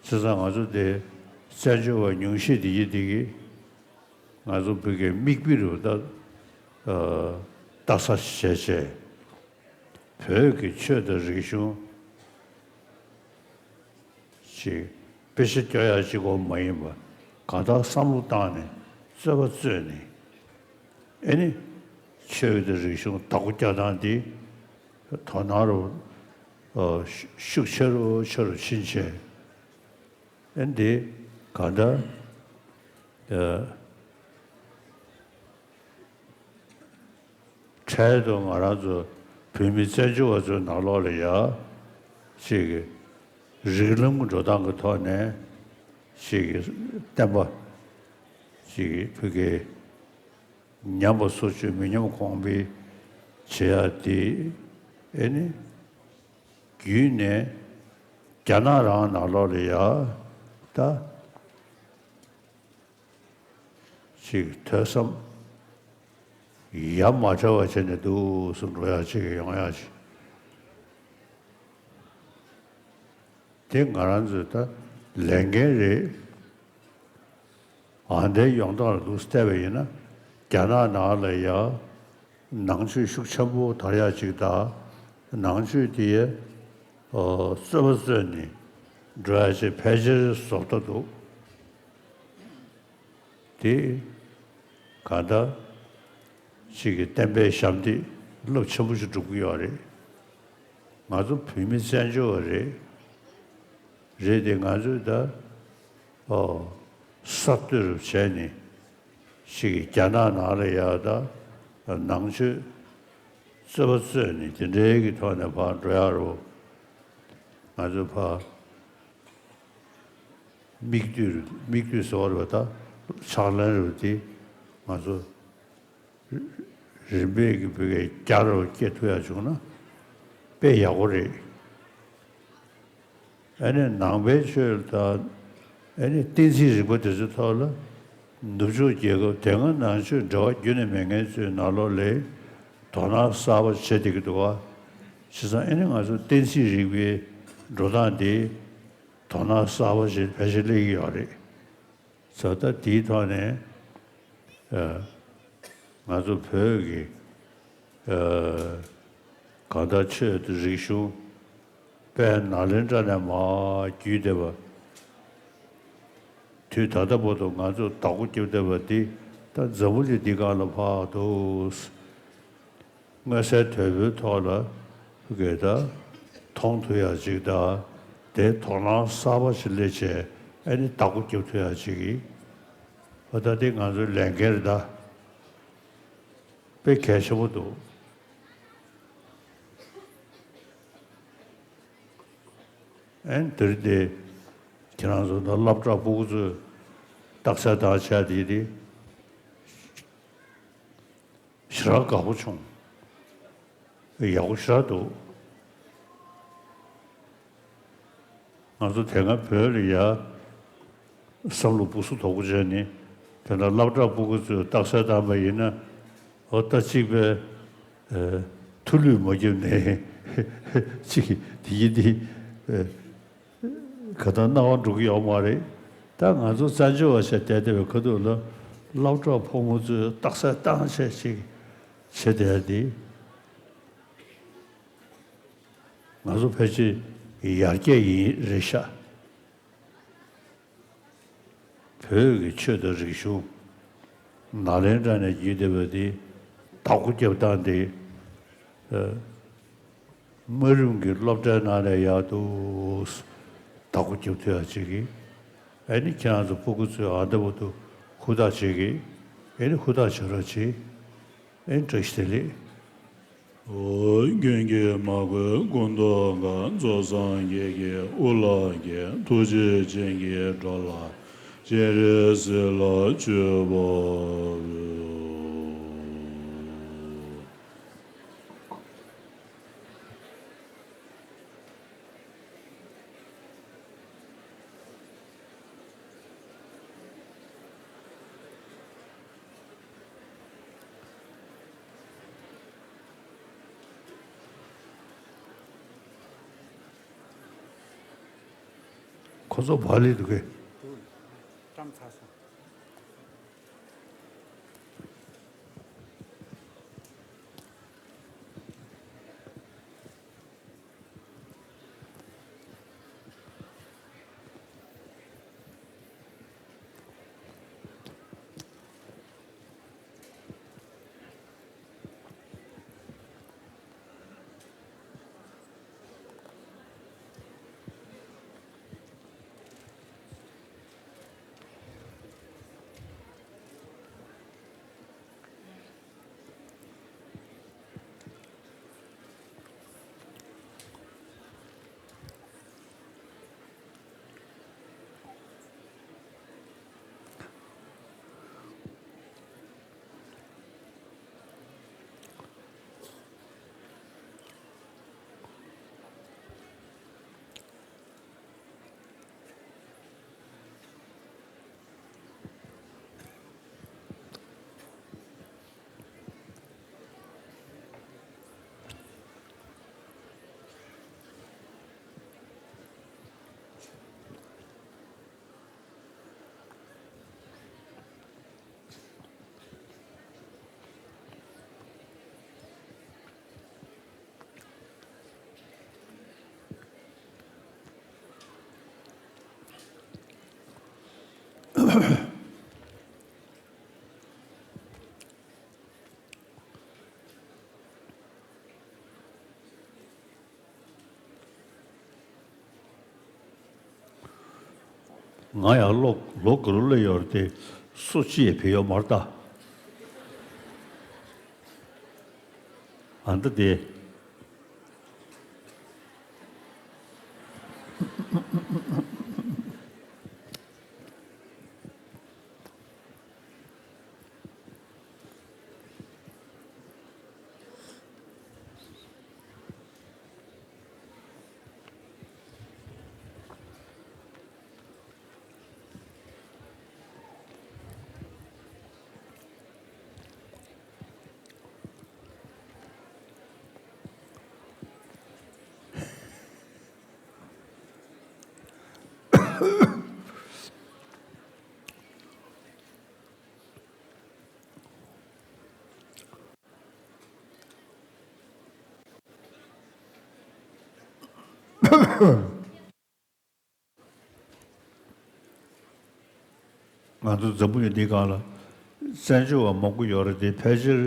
བྱས་ཙང་ང་ཚོ་དེ་བཙན་བྱོལ་བ་ཉུང་ཤས་དེ་ཡིན་དེ་གིས་ང་ཚོ་བོད་ཀྱི་མིག་དཔེ་རུ་ད་ལྟ་ས་བྱས་བྱས་བོད་ཀྱི་ཆོས་དང་རིག་གཞུང་ཅིག་དཔེ་ཆ་སྐྱོར་ཡག་གཅིག་པོ་མ་ཡིན་པ་གང་ལྟར་བསམ་བློ་བཏང་ནས་རྩོད་པ་རྩོད་ནས་ཨེ་ནི་ཆོས་དང་རིག་གཞུང་བདག་པོ་རྒྱག་སྟངས་འདི་དོ་སྣང་རུ་ཤུགས་ཆེ་རུ་ཆེ་རུ་ཕྱིན་བྱས་ཨེ་འདི་གང་ལྟར། འཕྲལ་དུ་ང་རང་ཚོ་བོད་མི་བཙན་བྱོལ་བ་ཚོའི་ནང་ལོགས་ལ་ཡ་ཅིག་གི་རིགས་ལམ་གྱི་འགྲོ་སྟངས་ཀྱི་ཐོག་ནས་ཅིག་གི་བསྟན་པ་ཅིག་གི་བོད་ཀྱི་ཉམས་པ་སོར་ཆུད་མི་ཉམས་གོང་འཕེལ་བྱེད་ཡ་དེ་ཨེ་ནི་བརྒྱུད་ནས་རྒྱ་ནག་རང་ནང་ལོགས་ལ་ཡ་ད། ཅིག་ཐོས་བསམ་ཡ་མ་བྲལ་བ་བྱས་ནས་འདུག་སེ་འགྲོ་ཡག་ཅིག་ཡོང་ཡག་ཅིག་དེ་ང་རང་ཚོའི་ད་ལས་འགན་རེད། ཨ་འདའི་ཡོང་སྟངས་ལ་འདུག་སེ་བལྟས་པ་ཡིན་ན་རྒྱ་ནག་ནང་ལ་ཡ་ནང་ཆོས་ཤུགས་ཆེན་པོ་དར་ཡག་ཅིག་དང་ནང་ཆོས་དེ་ཡ་རྩོད་པ་རྩོད་ནས་འགྲོ་ཡག་ཅིག་ཕལ་ཆེར་བཟོ་ལྟ་འདུག་དེ་གང་ལྟར་ཅིག་གི་བསྟན་པའི་ཞབས་འདེགས་རླབས་ཆེན་པོ་ཞིག་སྒྲུབ་ཀྱི་ཡོད་རེད། ང་ཚོ་བོད་མི་བཙན་བྱོལ་བ་རེད། རེད་དེ་ང་ཚོས་ད་ཨོ་གསར་གཏོད་རུ་བྱས་ནས་ཅིག་གི་རྒྱ་ནག་ནང་ལ་ཡ་ད་ནང་ཆོས་རྩོད་པ་རྩོད་ནས་དེ་འདྲའི་གི་ཐོག་ནས་ཕར་འགྲོ་ཡག་རུ་ང་ཚོ་ཕར། མིག་ལྟོས་རུ་མིག་ལྟོས་ཟེར་བ་རེད་པ་ད་ཕྱག་ལེན་རུ་དེ་ང་ཚོ་རིམ་པས་ཀྱི་བོད་སྐད་རྒྱ་རུ་སྐྱེ་ཐུབ་ཡག་བྱུང་ན་དཔེ་ཡག་པོ་རེད། ཨ་ནི་ནང་པའི་ཆོས་དང་ཨ་ནི་གཏན་ཚིགས་རིག་པ་དེ་ཚོའི་ཐོག་ལ་ནུབ་ཕྱོགས་རྒྱལ་ཁབ་དེ་སྔ་ནང་ཆོས་འབྲེལ་བ་རྒྱུན་ནས་མེད་མཁན་ཚོའི་ནང་ལོགས་ལ་དོ་སྣང་གསར་པ་བྱེད་བསྡད་ཀྱི་འདུག་བ། བྱས་ཙང་ཨ་ནི་ང་ཚོ་གཏན་ཚིགས་རིག་པའི་འགྲོ་སྟངས་དེ། དོ་སྣང་གསར་པ་ཞིག་ཕལ་ཆེར་སླེབས་ཀྱི་ཡོད་རེད། བྱས་ཙང་དེའི་ཐོག་ནས་ཨ་ང་ཚོ་བོད་ཀྱི་ཨ་གང་ལྟར་ཆོས་དང་རིག་གཞུང་དཔལ་ནཱ་ལེནྡྲ་ནས་མར་བརྒྱུད་བསྡད་པ་དུས་ད་ལྟ་བར་དུ་ང་ཚོ་བདག་པོ་རྒྱབ་བསྡད་པ་འདི་ད་འཛམ་བུ་གླིང་འདི་སྒང་ལ་ཕར་འདུག་མངོན་གསལ་དོད་པོའི་ཐོག་ལ་ཕ་གིར་ད་མཐོང་ཐུབ་ཡག་ཅིག་དང་དེ་དོ་སྣང་གསར་པ་ཞིག་སླེབས་བྱས་ཨ་ནི་བདག་པོ་རྒྱབ་ཐུབ་ཡག་ཅིག་གིས་ཨ་ད་དེ་ང་ཚོའི་ལས་འགན་རེད་ད། དཔེ་གལ་ཆེན་པོ་འདུག་ཨ་ནི་དེ་རིང་དེ་ཁྱེད་རང་ཚོ་ད་སློབ་གྲྭ་ཕྲུ་གུ་ཚོས་རྟགས་གསལ་བཏང་བྱས་དེ་དེ། ཞེ་དྲག་དགའ་པོ་བྱུང་། ཡག་པོ་ཞེ་དྲག་འདུག་ང་ཚོ་དེ་སྔ་བོད་ལ་ཡ་བསམ་བློ་སྦུ་སུ་དོག་པོ་བྱས་ནས་དེ་འདྲ་སློབ་གྲྭ་སྤུ་གུ་ཚོས་རྟགས་གསལ་བཏང་པ་ཡིན་ན། འོ་ད་གཅིག་པའི་ཨེ་ཐུ་ལུད་མ་བརྒྱབ་ནས་གཅིག་དེ་ཡིན་དེ་ཨེ་ག་ད་སྣང་བ་འགྲོ་གི་ཡོད་མ་རེད། ད་ང་ཚོ་བཙན་བྱོལ་བ་ཞིག་བསྡད་བསྡད་པའི་ཁ་ཐུག་ལ་སློབ་གྲྭ་ཕོ་མོ་ཚོས་རྟགས་གསལ་བཏང་བྱས་ཅིག་བྱེད་བསྡད་དེ། ང་ཚོ་ཕལ་ཆེར་ཡར་རྒྱས་ཡིན་རེད་ཤག་བོད་ཀྱི་ཆོས་དང་རིག་གཞུང་ནཱ་ལེནྡྲ་ནས་བརྒྱུད་བསྡད་པ་དེ་བདག་པོ་རྒྱབ་སྟངས་དེ། ཨ། དམའ་རིམ་གྱི་སློབ་གྲྭའི་ནང་ནས་ཡག་འདུག་བདག་པོ་རྒྱབ་ཐུབ་ཡག་ཅིག་གིས། ཨ་ནི་ཁྱེད་རང་ཚོ་སྤུ་གུ་ཚོས་ཨ་འདྲ་བོ་འདུག་ཧུར་ཐག་བྱེད་ཀྱི། ཨ་ནི་ཧུར་ཐག་བྱེད་རོགས་བྱེད། ཨེ་བཀྲ་ཤིས་བདེ་ལེགས། ཨོ། མགོན་གྱིས་མ་གོས་སྐུ་མདོག་དཀར། མཚོ་སངས་རྒྱས་ཀྱིས་དབུ་ལ་བརྒྱན། ཐུགས་རྗེ་ཅན་གྱིས་འགྲོ་ལ་སྤྱན་རས་གཟིགས་ལ་མཆོད་པ་འབུལ། ཁོ་ཚོ་བག་ལེབ་འདུག་གས། བཀྲམ་ཚར་སོང་། ང་ཡང་ལོ་ལོ་དགུ་ལོ་སླེབས་ཡོད་རེད་དེ། སུ་གཅིག་ཡང་བོད་ཡོད་མ་རེད་ད། ཨ་འདི་དེ། ང་ཚོ་འཛམ་བུ་གླིང་འདིའི་སྒང་ལ་བཙན་བྱོལ་བ་མང་པོ་ཡོད་རེད་དེ། ཕལ་ཆེར་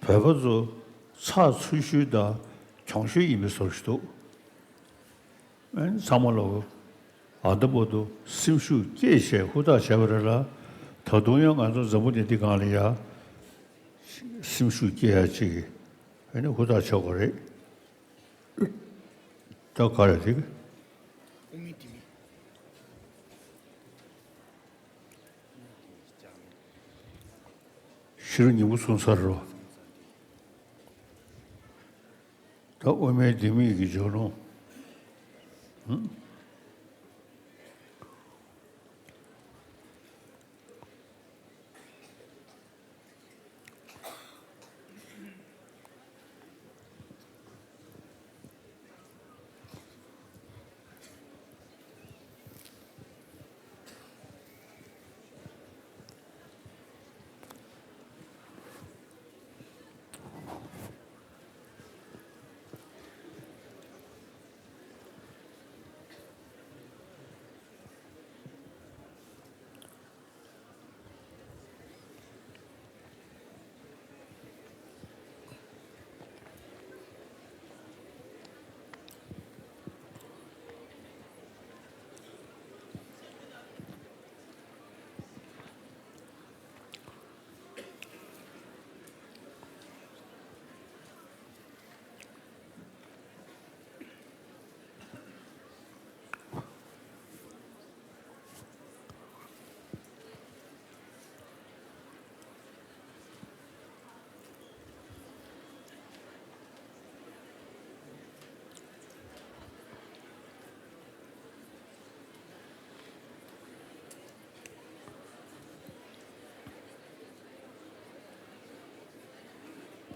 བོད་པ་ཚོ་ཚགས་ཚུད་ཤོས་དང་གྱོང་ཤོས་ཡིན་པའི་བཟོ་ཞིག་འདུག་ཨ་ནི་ཚང་མ་ལོག་ཨ་འདི་པོ་དུ་སེམས་ཤུགས་སྐྱེད་བྱས་ཧུར་ཐག་བྱས་པ་རེད་ལ། ད་དུང་ཡང་ང་ཚོ་འཛམ་བུ་གླིང་འདི་སྒང་ལ་ཡ་སེམས་ཤུགས་སྐྱེད་ཡ་ཅིག་ཨ་ནི་ཧུར་ཐག་བྱེད་དགོས་རེད། ད་ག་རེ་རེད། ཤི་རུ་ཉིན་མོ་སོང་ཚར་རོ། ད་དབུ་མའི་ལྡེ་མིག་གི་ལྗོན་ལུང་། ཧུམ།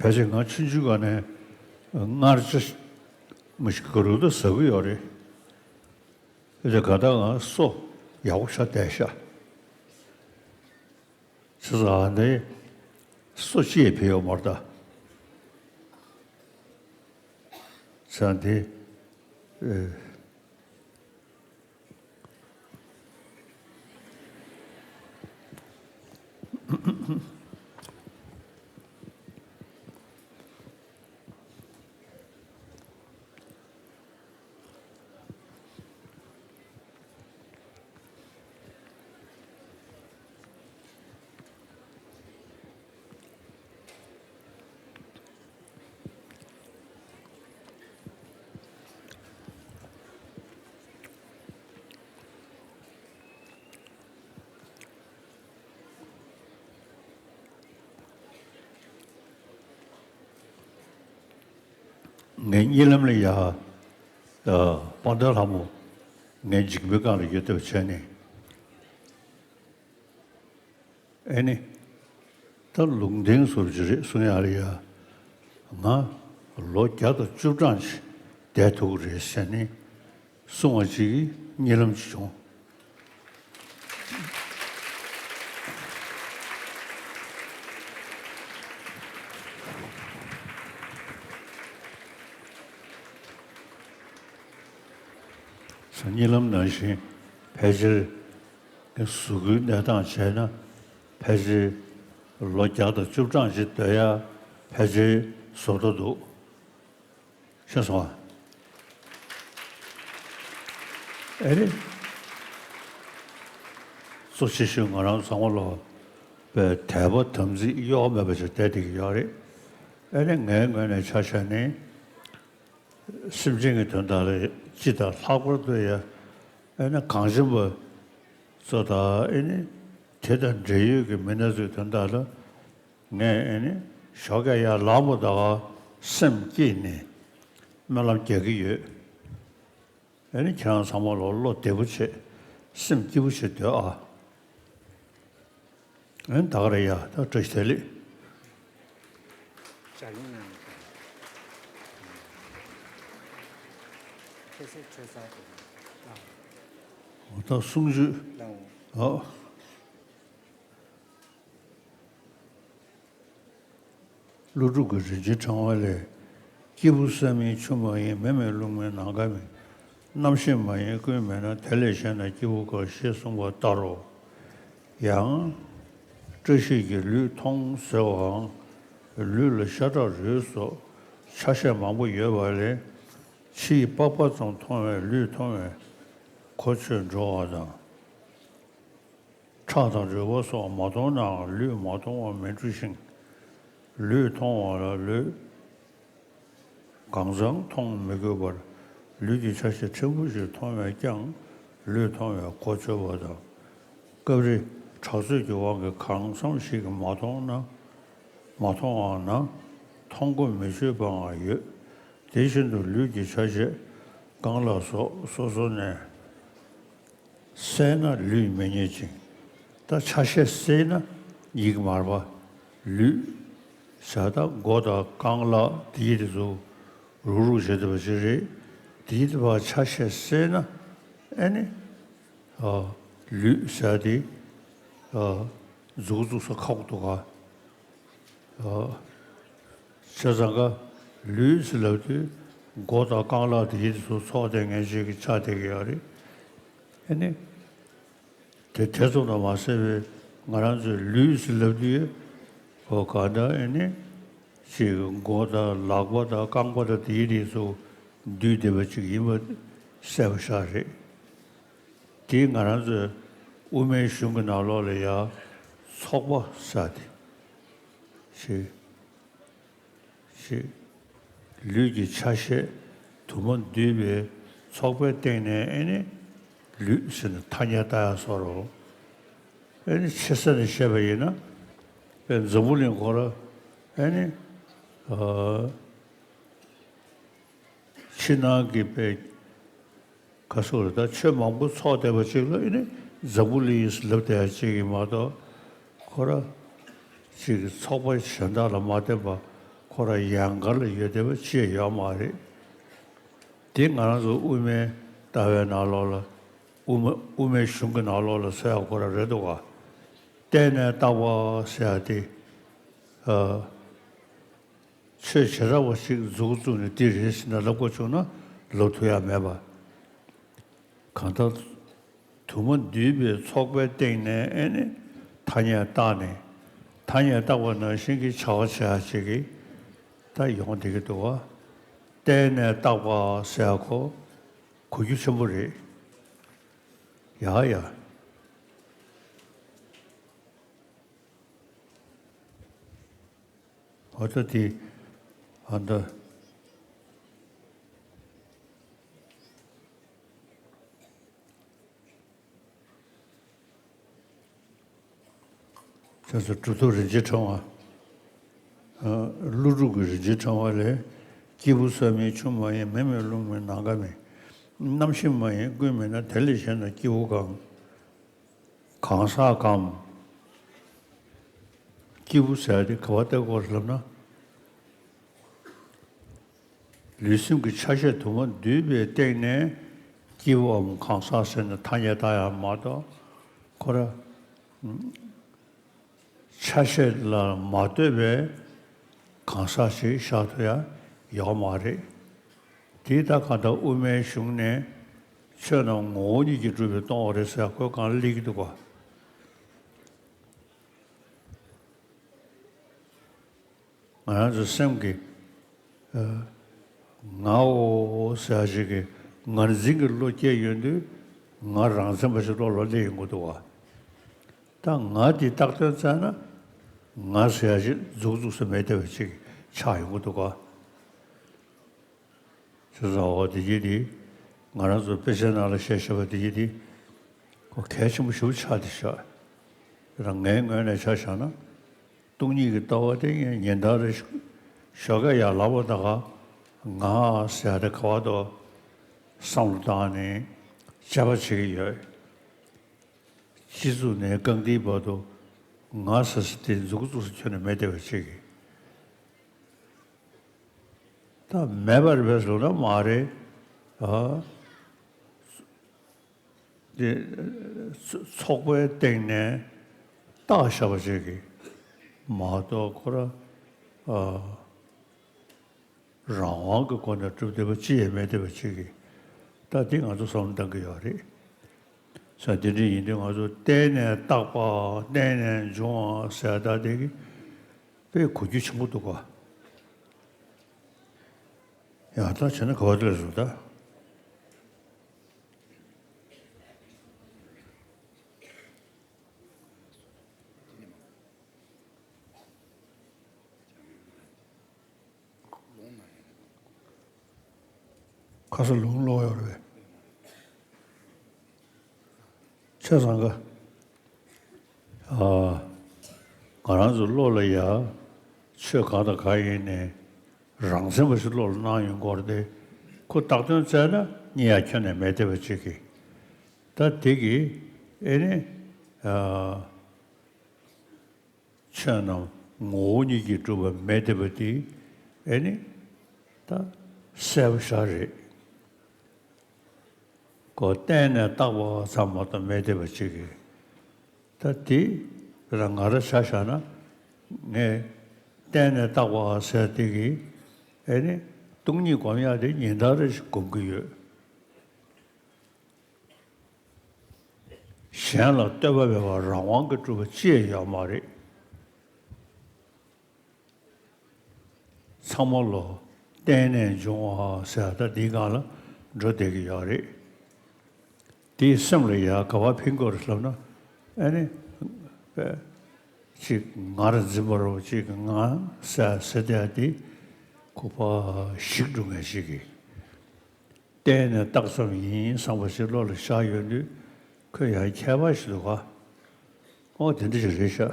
ཕལ་ཆེར་ང་ཆུང་ཆུང་སྒང་ནས་མངར་ཆ་མི་ཞིག་ག་རུ་ད་ཟ་གི་ཡོད་རེད། དེ་ག་ད་ང་སོ་ཡག་པོ་ཤ་བསྡད་ཤག་ཆི་ཟ་འདི་སོ་ཅི་ཡས་ཕེ་ཡོད་མར་ད་ཟ་འདི། ངའི་གཉིད་ལམ་ལ་ཡ། དཔལ་ལྡན་ལྷ་མོ་ངའི་མཇིང་པའི་སྒང་ལ་ཡོད་བསྡད་པ་བྱས་ནས། ཨེ་ནི། ད་ལུང་བསྟན་ཟུར་གྱི་རེད་གསུང་ཡ་རེད་ཡ། ང་ལོ་བརྒྱ་དང་བཅུ་གྲངས་ཅིག་བསྡད་ཐུབ་ཀྱི་རེད་ཟེར་ནས་གསུང་བ་ཅིག་གིས་གཉིད་ལམ་ཅིག་བྱུང་། གཉིད་ལམ་ནང་བཞིན་ཕལ་ཆེར་གཟུགས་པོའི་གནས་སྟངས་བྱས་ན་ཕལ་ཆེར་ལོ་བརྒྱ་དང་བཅུ་གྲངས་ཅིག་སྡོད་ཡ་ཕལ་ཆེར་བཟོ་འདྲ་འདུག་ཤེས་སོང་ཨ། ཨེ་རེད། གཙོ་ཆེ་ཤོས་ང་རང་ཚང་མ་ལོ་པའི་དད་པ་དམ་ཚིག་གཡོ་བ་མེད་པ་ཞིག་བསྡད་བསྡད་ཀྱི་ཡོད་རེད། ཨེ་རེད། ངའི་ངོས་ནས་ཆ་བཞག་ནས་སེམས་ཅན་གྱི་དོན་དག་ལ་སྤྱི་དང་ལྷག་པར་དུ་ཡ་ཨེ་ནི་གངས་ཅན་པ་ཚོ་དང་ཨེ་ནི་དེ་དང་འབྲེལ་ཡོད་ཀྱི་མི་སྣ་ཚོའི་དོན་དག་ལ། ངས་ཨེ་ནི་ཞོགས་ཀས་ཡར་ལངས་པ་དང་སེམས་བསྐྱེད་ནས་སྨོན་ལམ་རྒྱག་གི་ཡོད། ཨེ་ནི་ཁྱེད་རང་ཚང་མ་ལོ་བློ་བདེ་པོ་བྱེད། སེམས་སྐྱིད་པོ་བྱེད་སྡོད་ཨ། ཨེ་ནི་ད་ག་རེད་ཡ། ད་བཀྲ་ཤིས་བདེ་ལེགས། ཞར་ཡོང་གནང་། ཁྱེད་ཚོའི་གྲོས་ཚར་དེ་ལ། འོ་ད་གསུང་ཆོས། ལའོ། ཨ། ཀླུ་སྒྲུབ་ཀྱི་རིན་ཆེན་ཕྲེང་བ་ལས། སྐྱེས་བུ་བསམ་ཡས་ཆུ་མ་ཡིན། མེ་མེད་རླུང་མེད་ནམ་མཁའ་མེད། རྣམ་ཤེས་མ་ཡིན་ཀུན་མེད་ན། དེ་ལས་གཞན་ན་སྐྱེ་བོ་གང་། ཞེས་གསུངས་པ་ལྟར་རོ། ཡང་། བཀྲ་ཤིས་ཀྱིས་ལུས་མཐོང་ཟེར་བའང་། ལུས་ལ་ཤ་ཁྲག་རུས་སོགས་ཆ་ཤས་མང་པོ་ཡོད་པ་ལས། ཕྱིའི་པགས་པ་ཙམ་མཐོང་བས་ལུས་མཐོང་བས་གོ་ཆོད་འགྲོ་བ་དང་། ཁྲག་དང་རུས་པ་སོགས་མ་མཐོང་ནའང་ལུས་མ་མཐོང་བར་མི་འགྲོ་ཞིང་། ལུས་མཐོང་བ་ལ་ལུས་གང་ཚང་མཐོང་མི་དགོས་པར་ལུས་ཀྱི་ཆ་ཤས་ཕྲན་བུ་ཞིག་མཐོང་བས་ཀྱང་ལུས་མཐོང་བའི་གོ་ཆོད་པ་དང་། སྐབས་རེ་གྲགས་ཚོད་ཀྱི་དབང་གིས་གང་འཚམ་ཞིག་མ་མཐོང་ན། མ་མཐོང་བ་ན་མཐོང་གོ་མི་ཆོད་པའང་ཡོད། དེ་བཞིན་དུ་ལུས་ཀྱི་ཆ་ཤས་རྐང་ལག་སོགས་སོ་སོ་ནས་གསལ་ན་ལུས་མི་རྙེད་ཅིང་། ད་ཆ་ཤས་གསལ་ན་ཡིད་མར་པ་ལུས་ཟེར། ད་མགོ་དང་རྐང་ལག་དེ་དེ་ཚོ་རུག་རུག་བྱེད་ཐུབ་པ་ཞིག་རེད། དེ་དེ་བ་ཆ་ཤས་གསལ་ན་ཨེ་ནི་ཨ་ལུས་ཟེར་དེ་ཨ་མཛུག་བཙུགས་ས་ཁག་པོ་འདུག་ག་ཨ། བྱས་ཙང་ཀ་ལུས་ཟེར་ལབ་དུས་མགོ་དང་རྐང་ལག་དེ་ཡིན་ཚུལ་ཚོགས་དེ་ངན་བྱེད་ཀྱི་ཆ་དེ་གི་ཡོད་རེད། ཨེ་ནི། དེ་དེ་ཙམ་དུ་མ་ཟད་པའི་ང་རང་ཚོའི་ལུས་ཟེར་ལབ་དུས་ཨོ་ག་འདྲ་ཨེ་ནི། ཅིག་མགོ་དང་ལག་པ་དང་རྐང་པ་དང་དེ་ཡི་རིགས་སུ་འདུས་བསྡད་པ་ཅིག་ཡིན་པ་གསལ་པོ་ཤར་རེད། དེས་ང་རང་ཚོའི་དབུ་མའི་གཞུང་གི་ནང་ལོགས་ལ་ཡང་ཚོགས་པ་ཟེར་དེ་ཞིག་ཞིག་ལུས་ཀྱི་ཆ་ཤས་དུ་མ་འདུས་པའི་ཚོགས་པའི་སྟེང་ནས་ཨེ་ནི་ལུས་ཟེར་ནས་ཐ་སྙད་བཏགས་ཡ་བཟོ་འདྲ། ཨེ་ནི་ཆེ་ས་ནས་བཤད་པ་ཡིན་ན་དཔེ་འཛམ་བུ་གླིང་ཁོ་ར་ཨེ་ནི་ཨ། ཕྱི་ནང་གི་དཔེ་ག་སོགས་རེད། ད་ཆོས་མང་པོ་ཚོགས་བསྡད་པ་ཅིག་ལ་ཨེ་ནི་འཛམ་བུ་གླིང་ལབ་བསྡད་ཡ་ཅིག་ཡིན་མ་གཏོགས་ཁོ་ར་ཅིག་ཚོགས་པ་གཞན་དག་ལ་མ་བརྟེན་པ་ ཁོ་ར་ཡན་གར་ལ་ཡོད་བསྡད་པ་ཅི་ཡང་ཡོད་མ་རེད། དེ་ང་རང་ཚོ་དབུ་མའི་ལྟ་བའི་ནང་ལོགས་ལ། དབུ་མ་དབུ་མའི་གཞུང་གི་ནང་ལོགས་ལ་ཟེར་ཡག་ཁོ་ར་རེད་འདུག་ག། བརྟེན་ནས་བཏགས་པ་ཟེར་ཡག་དེ། ཨ། ཆོས་བྱེ་བྲག་པ་ཞིག་མཛུབ་བཙུགས་ནས་འདི་རེད་ཟེར་ནས་ལབ་དགོས་བྱུང་ན་ལབ་ཐུབ་ཡག་མེད་པ། གང་ལྟར་དུ་མ་འདུས་པའི་ཚོགས་པའི་སྟེང་ནས་ཨེ་ནི་ཐ་སྙད་བཏགས་ནས། ཐ་སྙད་བཏགས་པ་ནང་བཞིན་གྱི་བྱ་བ་བྱེད་ཡག་ཅིག་གི་ད་ཡོང་བསྡད་ཀྱི་འདུག་བ། བརྟེན་ནས་བཏགས་པ་ཟེར་ཡག་ཁོ་གོ་རྒྱུ་ཆེན་པོ་རེད། ཡ་ཡ། འོ་ད་དེ། ཨ་ད། ཁྱེད་ཚོ་གྲུབ་ཐོབ་རིན་ཆེན་ཕྲེང་བ། ཨ། ཀླུ་སྒྲུབ་ཀྱི་རིན་ཆེན་ཕྲེང་བ་ལས། སྐྱེས་བུ་ས་མིན་ཆུ་མ་ཡིན། མེ་མིན་རླུང་མིན་ནམ་མཁའ་མིན། རྣམ་ཤེས་མ་ཡིན་ཀུན་མིན་ན། དེ་ལས་གཞན་དང་སྐྱེ་བོ་གང་། གང་ཟག་གམ། སྐྱེས་བུ་ཟེར་ཡག་དེ་ག་པར་བལྟ་དགོས་རེད་ལབ་ན། ལུས་སེམས་ཀྱི་ཆ་ཤས་དུ་མ་འདུས་པའི་སྟེང་ནས་སྐྱེས་བུའམ་གང་ཟག་ཟེར་ནས་ཐ་སྙད་བཏགས་ཡག་མ་གཏོགས། ཁོ་ར་ཆ་ཤས་ལ་མ་ལྟོས་པའི་གང་ཟག་ཞིག་བཞག་ཐུབ་ཡག་ཡོད་མ་རེད། དེ་ད་གང་ལྟར་དབུ་མའི་གཞུང་ནས་ཆོས་རྣམས་ངོ་བོ་ཉིད་ཀྱིས་གྲུབ་པས་སྟོང་པ་རེད་ཟེར་ཡག་ཁོ་གང་ལ་སླེབས་ཀྱི་འདུག་ག། ང་རང་ཚོ་སེམས་ཀྱི། ཨ། ངའོ་ཟེར་ཡག་ཅིག་གི་ངར་འཛིན་གྱི་བློ་སྐྱེས་ཡོང་དུས། ང་རང་མཚན་པ་ཞིག་བློ་ལ་སླེབས་ཡོང་གི་འདུག་བ། ད་ང་དེ་བཏགས་དོན་བཙལ་ན། ང་ཟེར་ཡག་ཅིག་མཛུབ་བཙུགས་ས་མེད་བསྡད་པ་ཅིག་ཆགས་ཡོང་གི་འདུག་ག། ཅེས་བྱ་བ་འདི་གྱིས་འདི། ང་རང་ཚོ་དཔེ་ཆའི་ནང་ལ་བཤད་བཤད་པ་འདི་གྱིས་འདི། ཁོ་གལ་ཆེན་པོ་ཞེ་པོ་ཆགས་བསྡད་ཤག། རང་ངའི་ངོས་ནས་ཆ་བཞག་ན། སྟོང་ཉིད་ཀྱི་ལྟ་བ་དེ་ངས་ཉིན་ལྟར་རེ་ཞོགས་ཀས་ཡར་ལངས་པ་དང་། ང་ཟེར་ཡག་དེ་ག་པར་དུ་བསམ་བློ་བཏང་ནས་དཔྱད་པ་བྱེད་ཀྱི་ཡོད། སྤྱི་གཙུག་ནས་རྐང་མཐིལ་བར་དུ་ང་ཟེར་ས་དེ་མཛུབ་གུ་བཙུགས་ས་ཁྱོན་ནས་མེད་བསྡད་པ་ཅིག་གི། ད་མེད་པ་རེད་པས་ཟེར་ན་མ་རེད། ཨ། དེ་ཚོགས་པའི་སྟེང་ནས་བཏགས་བཞག་པ་ཅིག་གི་མ་གཏོགས། ཁོ་ར། ཨ། རང་དབང་གི་སྒོ་ནས་གྲུབ་བསྡད་པ་ཅི་ཡང་མེད་བསྡད་པ་ཅིག་གི། ད་འདི་ང་ཚོ་བསམ་བློ་གཏང་གི་ཡོད་རེད། ས་དེ་འདྲ་ཡིན་དུས་ང་ཚོ་བརྟེན་ནས་བཏགས་པ། བརྟེན་ནས་འབྱུང་བ་ཟེར་ཡག་དེ་གི་དཔེ་གོ་རྒྱུ་ཆེན་པོ་འདུག་ག། ཡང་ད་བྱས་ན་ག་པར་སླེབས་སོང་ད། ཁ་སང་ལུང་ཀློག་ཡོད་རེད་པས། ཆ་ཚང་ག། ཨ། ང་རང་ཚོ་བློ་ལ་ཡ། ཆོས་གང་དང་གང་ཡིན་ནའི་རང་མཚན་པ་ཞིག་བློ་ལ་སྣང་ཡོང་གི་ཡོད་རེད་དེ། ཁོ་བཏགས་དོན་བཙལ་ན་རྙེད་ཡག་ཁྱོན་ནས་མེད་བསྡད་པ་ཅིག་གི། ད་དེ་གི་ཨེ་ནི། ཨ། ཆོས་རྣམས་ངོ་བོ་ཉིད་ཀྱིས་གྲུབ་པ་མེད་བསྡད་པ་དེ་ཨེ་ནི་ད་གསལ་པོ་ཞེ་དྲག་རེད། ཁོ་བརྟེན་ནས་བཏགས་པ་ཙམ་མ་གཏོགས་མེད་བསྡད་པ་ཅིག་གི། ད་དེ་རང་ང་རང་ཆ་བཞག་ན། ངས་བརྟེན་ནས་བཏགས་པ་ཟེར་དེ་གི་ཨེ་ནི་སྟོང་ཉིད་སྒོམ་ཡག་དེ་ཉིན་ལྟར་རེ་བཞིན་སྒོམ་གྱི་ཡོད། གཞན་ལ་ལྟོས་པ་མེད་པར་རང་དབང་གིས་གྲུབ་པ་ཅི་ཡང་ཡོད་མ་རེད། ཚང་མ་བློ་བརྟེན་ནས་འབྱུང་བ་ཟེར་ཡག་ད་འདིའི་སྒང་ལ་འགྲོ་བསྡད་ཀྱི་ཡོད་རེད། དེའི་སེམས་ལ་ཡ་ག་པར་ཕན་གྱི་ཡོད་རེད་ལབ་ན། ཨ་ནི། ཅིག་ངར་འཛིན་པ་རོ་ཅིག་ང་ཟེར་ཟེར་བསྡད་ཡག་དེ་ཁོ་ཕར་ཞིག་འགྲོ་མཁན་ཞིག་གིས། བརྟེན་ནས་བཏགས་ཙམ་ཡིན་བསམ་པ་ཞིག་བློ་ལ་ཤར་ཡོང་དུས། ཁོས་ཡང་ཁྱད་པར་ཞིག་འདུག་ག། ཨོ་དེ་འདྲ་ཞིག་རེད་ཤག།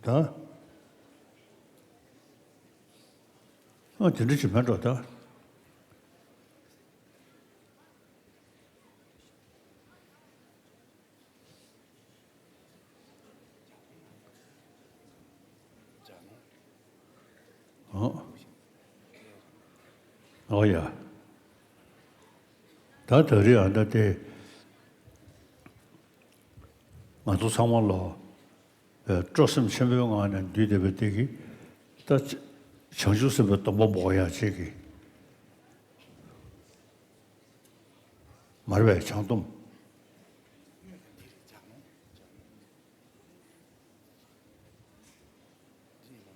ད། ཨོ་དེ་འདྲ་ཞིག་མེད་འགྲོ་ད། ཨོ་ཡ། ད་ད་རེས་ཨ་ད་དེ་ང་ཚོ་ཚང་མ་ལོ། སྤྲོ་སེམས་ཆེན་པོའི་ངང་ནས་འདུས་བསྡད་པའི་དེ་གི་ད་བྱང་ཆུབ་སེམས་དཔའི་སྡོམ་པ་འབོག་ཡག་ཅིག་གི་མར་བའི་བྱང་སྡོམ།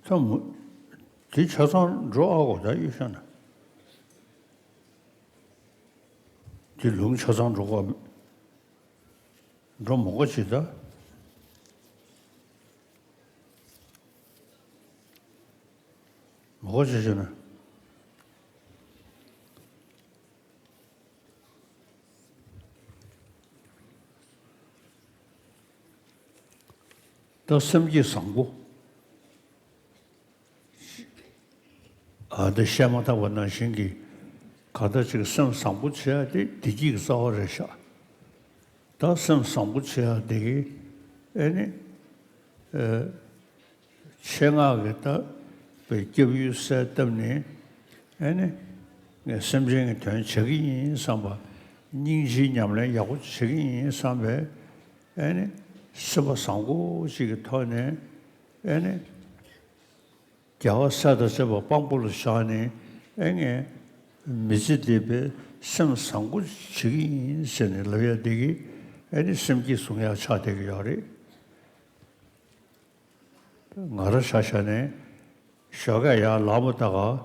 ཚང་མ་དེ་ཆ་ཚང་འགྲོ་ཨ་གོ་ད་ཡོད་ཤག་ན། དེ་ལུང་ཆ་ཚང་འགྲོ་གོ། འགྲོ་མོ་གོ་ཅི་ད། མོ་གོ་ཅི་ཅི་ན། ད་སེམས་བསྐྱེད་བཟང་པོ། ཨ་འདི་བཤད་མ་ཐག་པ་ནང་བཞིན་གྱི་གང་ལྟར་ཅིག་སེམས་བཟང་པོ་བྱེད་ཡ་དེ་བདེ་སྐྱིད་ཀྱི་རྩ་བ་རེད་ཤག་ད་སེམས་བཟང་པོ་བྱེད་ཡ་དེ་གི་ཨེ་ནི་ཨེ། ཆེད་མངགས་ཀྱི་ད་པའི་སྐྱབས་ཡུལ་གསལ་བཏབ་ནས་ཨེ་ནི་ངས་སེམས་ཅན་གྱི་དོན་བྱེད་ཀྱི་ཡིན་བསམ་པ། སྙིང་རྗེའི་ཉམས་ལེན་ཡག་པོ་བྱེད་ཀྱི་ཡིན་བསམ་པའི་ཨེ་ནི་སེམས་པ་བཟང་པོ་ཅིག་གི་ཐོག་ནས་ཨེ་ནི་རྒྱལ་བ་སྲས་དང་བཅས་པ་དཔང་པོ་ལ་བཞག་ནས་ཨེ་ངས་མི་ཚེ་འདི་པའི་སེམས་བཟང་པོ་བྱེད་ཀྱི་ཡིན་ཟེར་ནས་ལབ་ཡ་འདི་གི་ཨེ་ནི་སེམས་བསྐྱེད་བཟུང་ཡ་ཆགས་བསྡད་ཀྱི་ཡོད་རེད། ང་རང་ཆ་བཞག་ནས་ཞོགས་ཀས་ཡར་ལངས་པ་ད་ག་བྱང་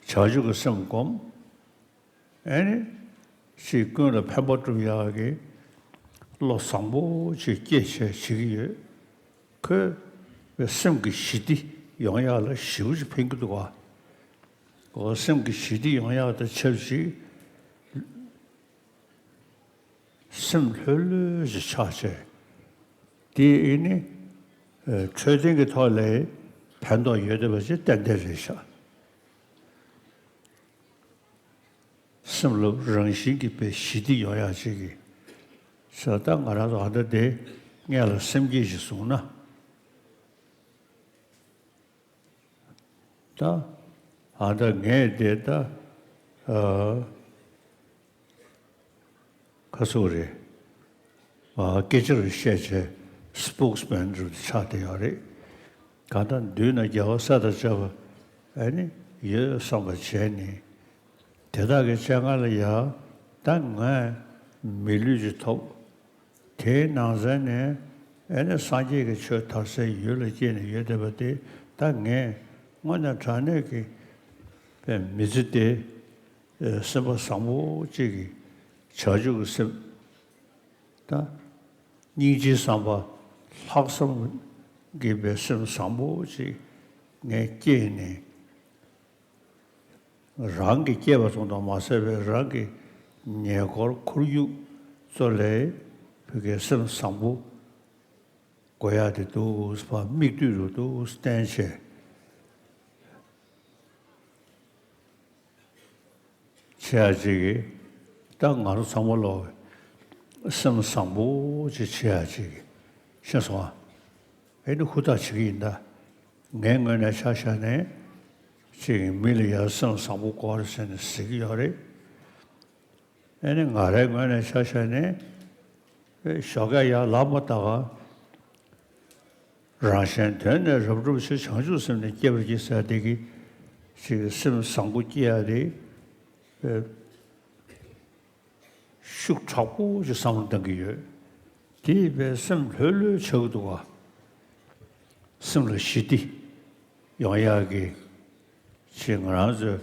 ཆུབ་ཀྱི་སེམས་བསྒོམ། ཨེ་ནི་ཅིག་ཀུན་ལ་ཕན་པ་སྒྲུབ་ཡག་གི་བློ་བཟང་པོ་ཅིག་སྐྱེད་བྱས་བྱེད་ཀྱི་ཡོད། ཁོས་སེམས་ཀྱི་ཞི་བདེ་ཡོང་ཡག་ལ་ཞེ་པོ་ཅིག་ཕན་གྱི་འདུག་ག་འོ་སེམས་ཀྱི་ཞི་བདེ་ཡོང་ཡག་དང་ཆབས་ཅིག་སེམས་ལྷོད་ལྷོད་ཅིག་ཆགས་བྱས། དེ་ཨེ་ནི་འཕྲོད་བསྟེན་གྱི་ཐོག་ལ་ཕན་ཐོགས་ཡོད་བསྡད་པ་ཅིག་ཏན་ཏན་རེད་ཤག་སེམས་ལ་རང་བཞིན་གྱིས་པའི་ཞི་བདེ་ཡོང་ཡག་ཅིག་གི་ས་ད་ང་རང་ཚོ་ཨ་ད་དེ་སྔས་ལ་སེམས་བསྐྱེད་ཅིག་བཟུང་ན། ད་ཨ་ད་ངས་དེ་ད་ཨ་ཁ་སོ་རེད། ཨ་སྐད་ཆ་རུ་བཤད་བྱས་སི་པོག་སི་མེན་རུ་ཆགས་བསྡད་ཡོད་རེད། གང་ལྟར་མདུན་ན་རྒྱལ་བ་སྲས་དང་བཅས་པ་ཨ་ནི་ཡོད་བསམ་པ་བྱས་ནས་དེ་དག་གི་སྤྱན་སྔར་ལ་ཡ་ད་ངས་མི་ལུས་ཅིག་ཐོབ། དེའི་ནང་ཚན་ནས་ཨེ་ནི་སངས་རྒྱས་ཀྱི་ཆོས་དར་སའི་ཡུལ་ལ་སྐྱེས་ནས་ཡོད་བསྡད་པ་དེ་ད་ངས་དངོས་གནས་དྲང་གནས་ཀྱི་པའི་མི་ཚེ་དེ་སེམས་པ་བཟང་པོ་གཅིག་གིས་བྱང་ཆུབ་ཀྱི་སེམས་ད་སྙིང་རྗེའི་བསམ་པ་ལྷག་བསམ་གྱི་པའི་སེམས་བཟང་པོ་གཅིག་ངས་སྐྱེས་ནས། རང་གི་སྐྱེས་པ་སོང་དང་མ་ཟད་པའི་རང་གི་ཉེ་འཁོར་ཁོར་ཡུག་ཚོ་ལས་བོད་ཀྱི་སེམས་བཟང་པོ་དགོས་ཡག་དེ་འདུག་ཟེར་བ་མིག་ལྟོས་རུ་འདུག་བསྟན་བྱས། བྱེད་ཡག་ཅིག་གིས་ད་ང་རང་ཚང་མ་ལོག་སེམས་བཟང་པོ་ཅིག་བྱེད་ཡག་ཅིག་གིས་ཤེས་སོང་ཨ། ཨེ་ནི་ཧུར་ཐག་བྱེད་ཀྱི་ཡིན་ད། ངའི་ངོས་ནས་ཆ་བཞག་ནས་ཅིག་མི་ལ་ཡར་སེམས་བཟང་པོ་དགོས་རེད་ཟེར་ནས་ཟེར་གྱི་ཡོད་རེད། ཨེ་ནི་ང་རའི་ངོས་ནས་ཆ་བཞག་ནས་ཞོགས་ཀས་ཡར་ལངས་པ་ད་ག་རང་གཞན་དོན་ནི་རབ་བསྒྲུབ་ཕྱིར་བྱང་ཆུབ་སེམས་ནི་བསྐྱེད་པར་བགྱི་ཟེར་དེ་གི་ཅིག་སེམས་བཟང་པོ་སྐྱེ་ཡ་དེ། ཤུགས་དྲག་པོ་ཞིག་བསམ་བློ་བཏང་གི་ཡོད། དེ་ཡིན་པས་སེམས་ལྷོད་ལྷོད་ཆགས་ཀྱི་འདུག་ག་སེམས་ལ་ཞི་བདེ་ཡོང་ཡག་གི་ཅིག་ང་རང་ཚོས་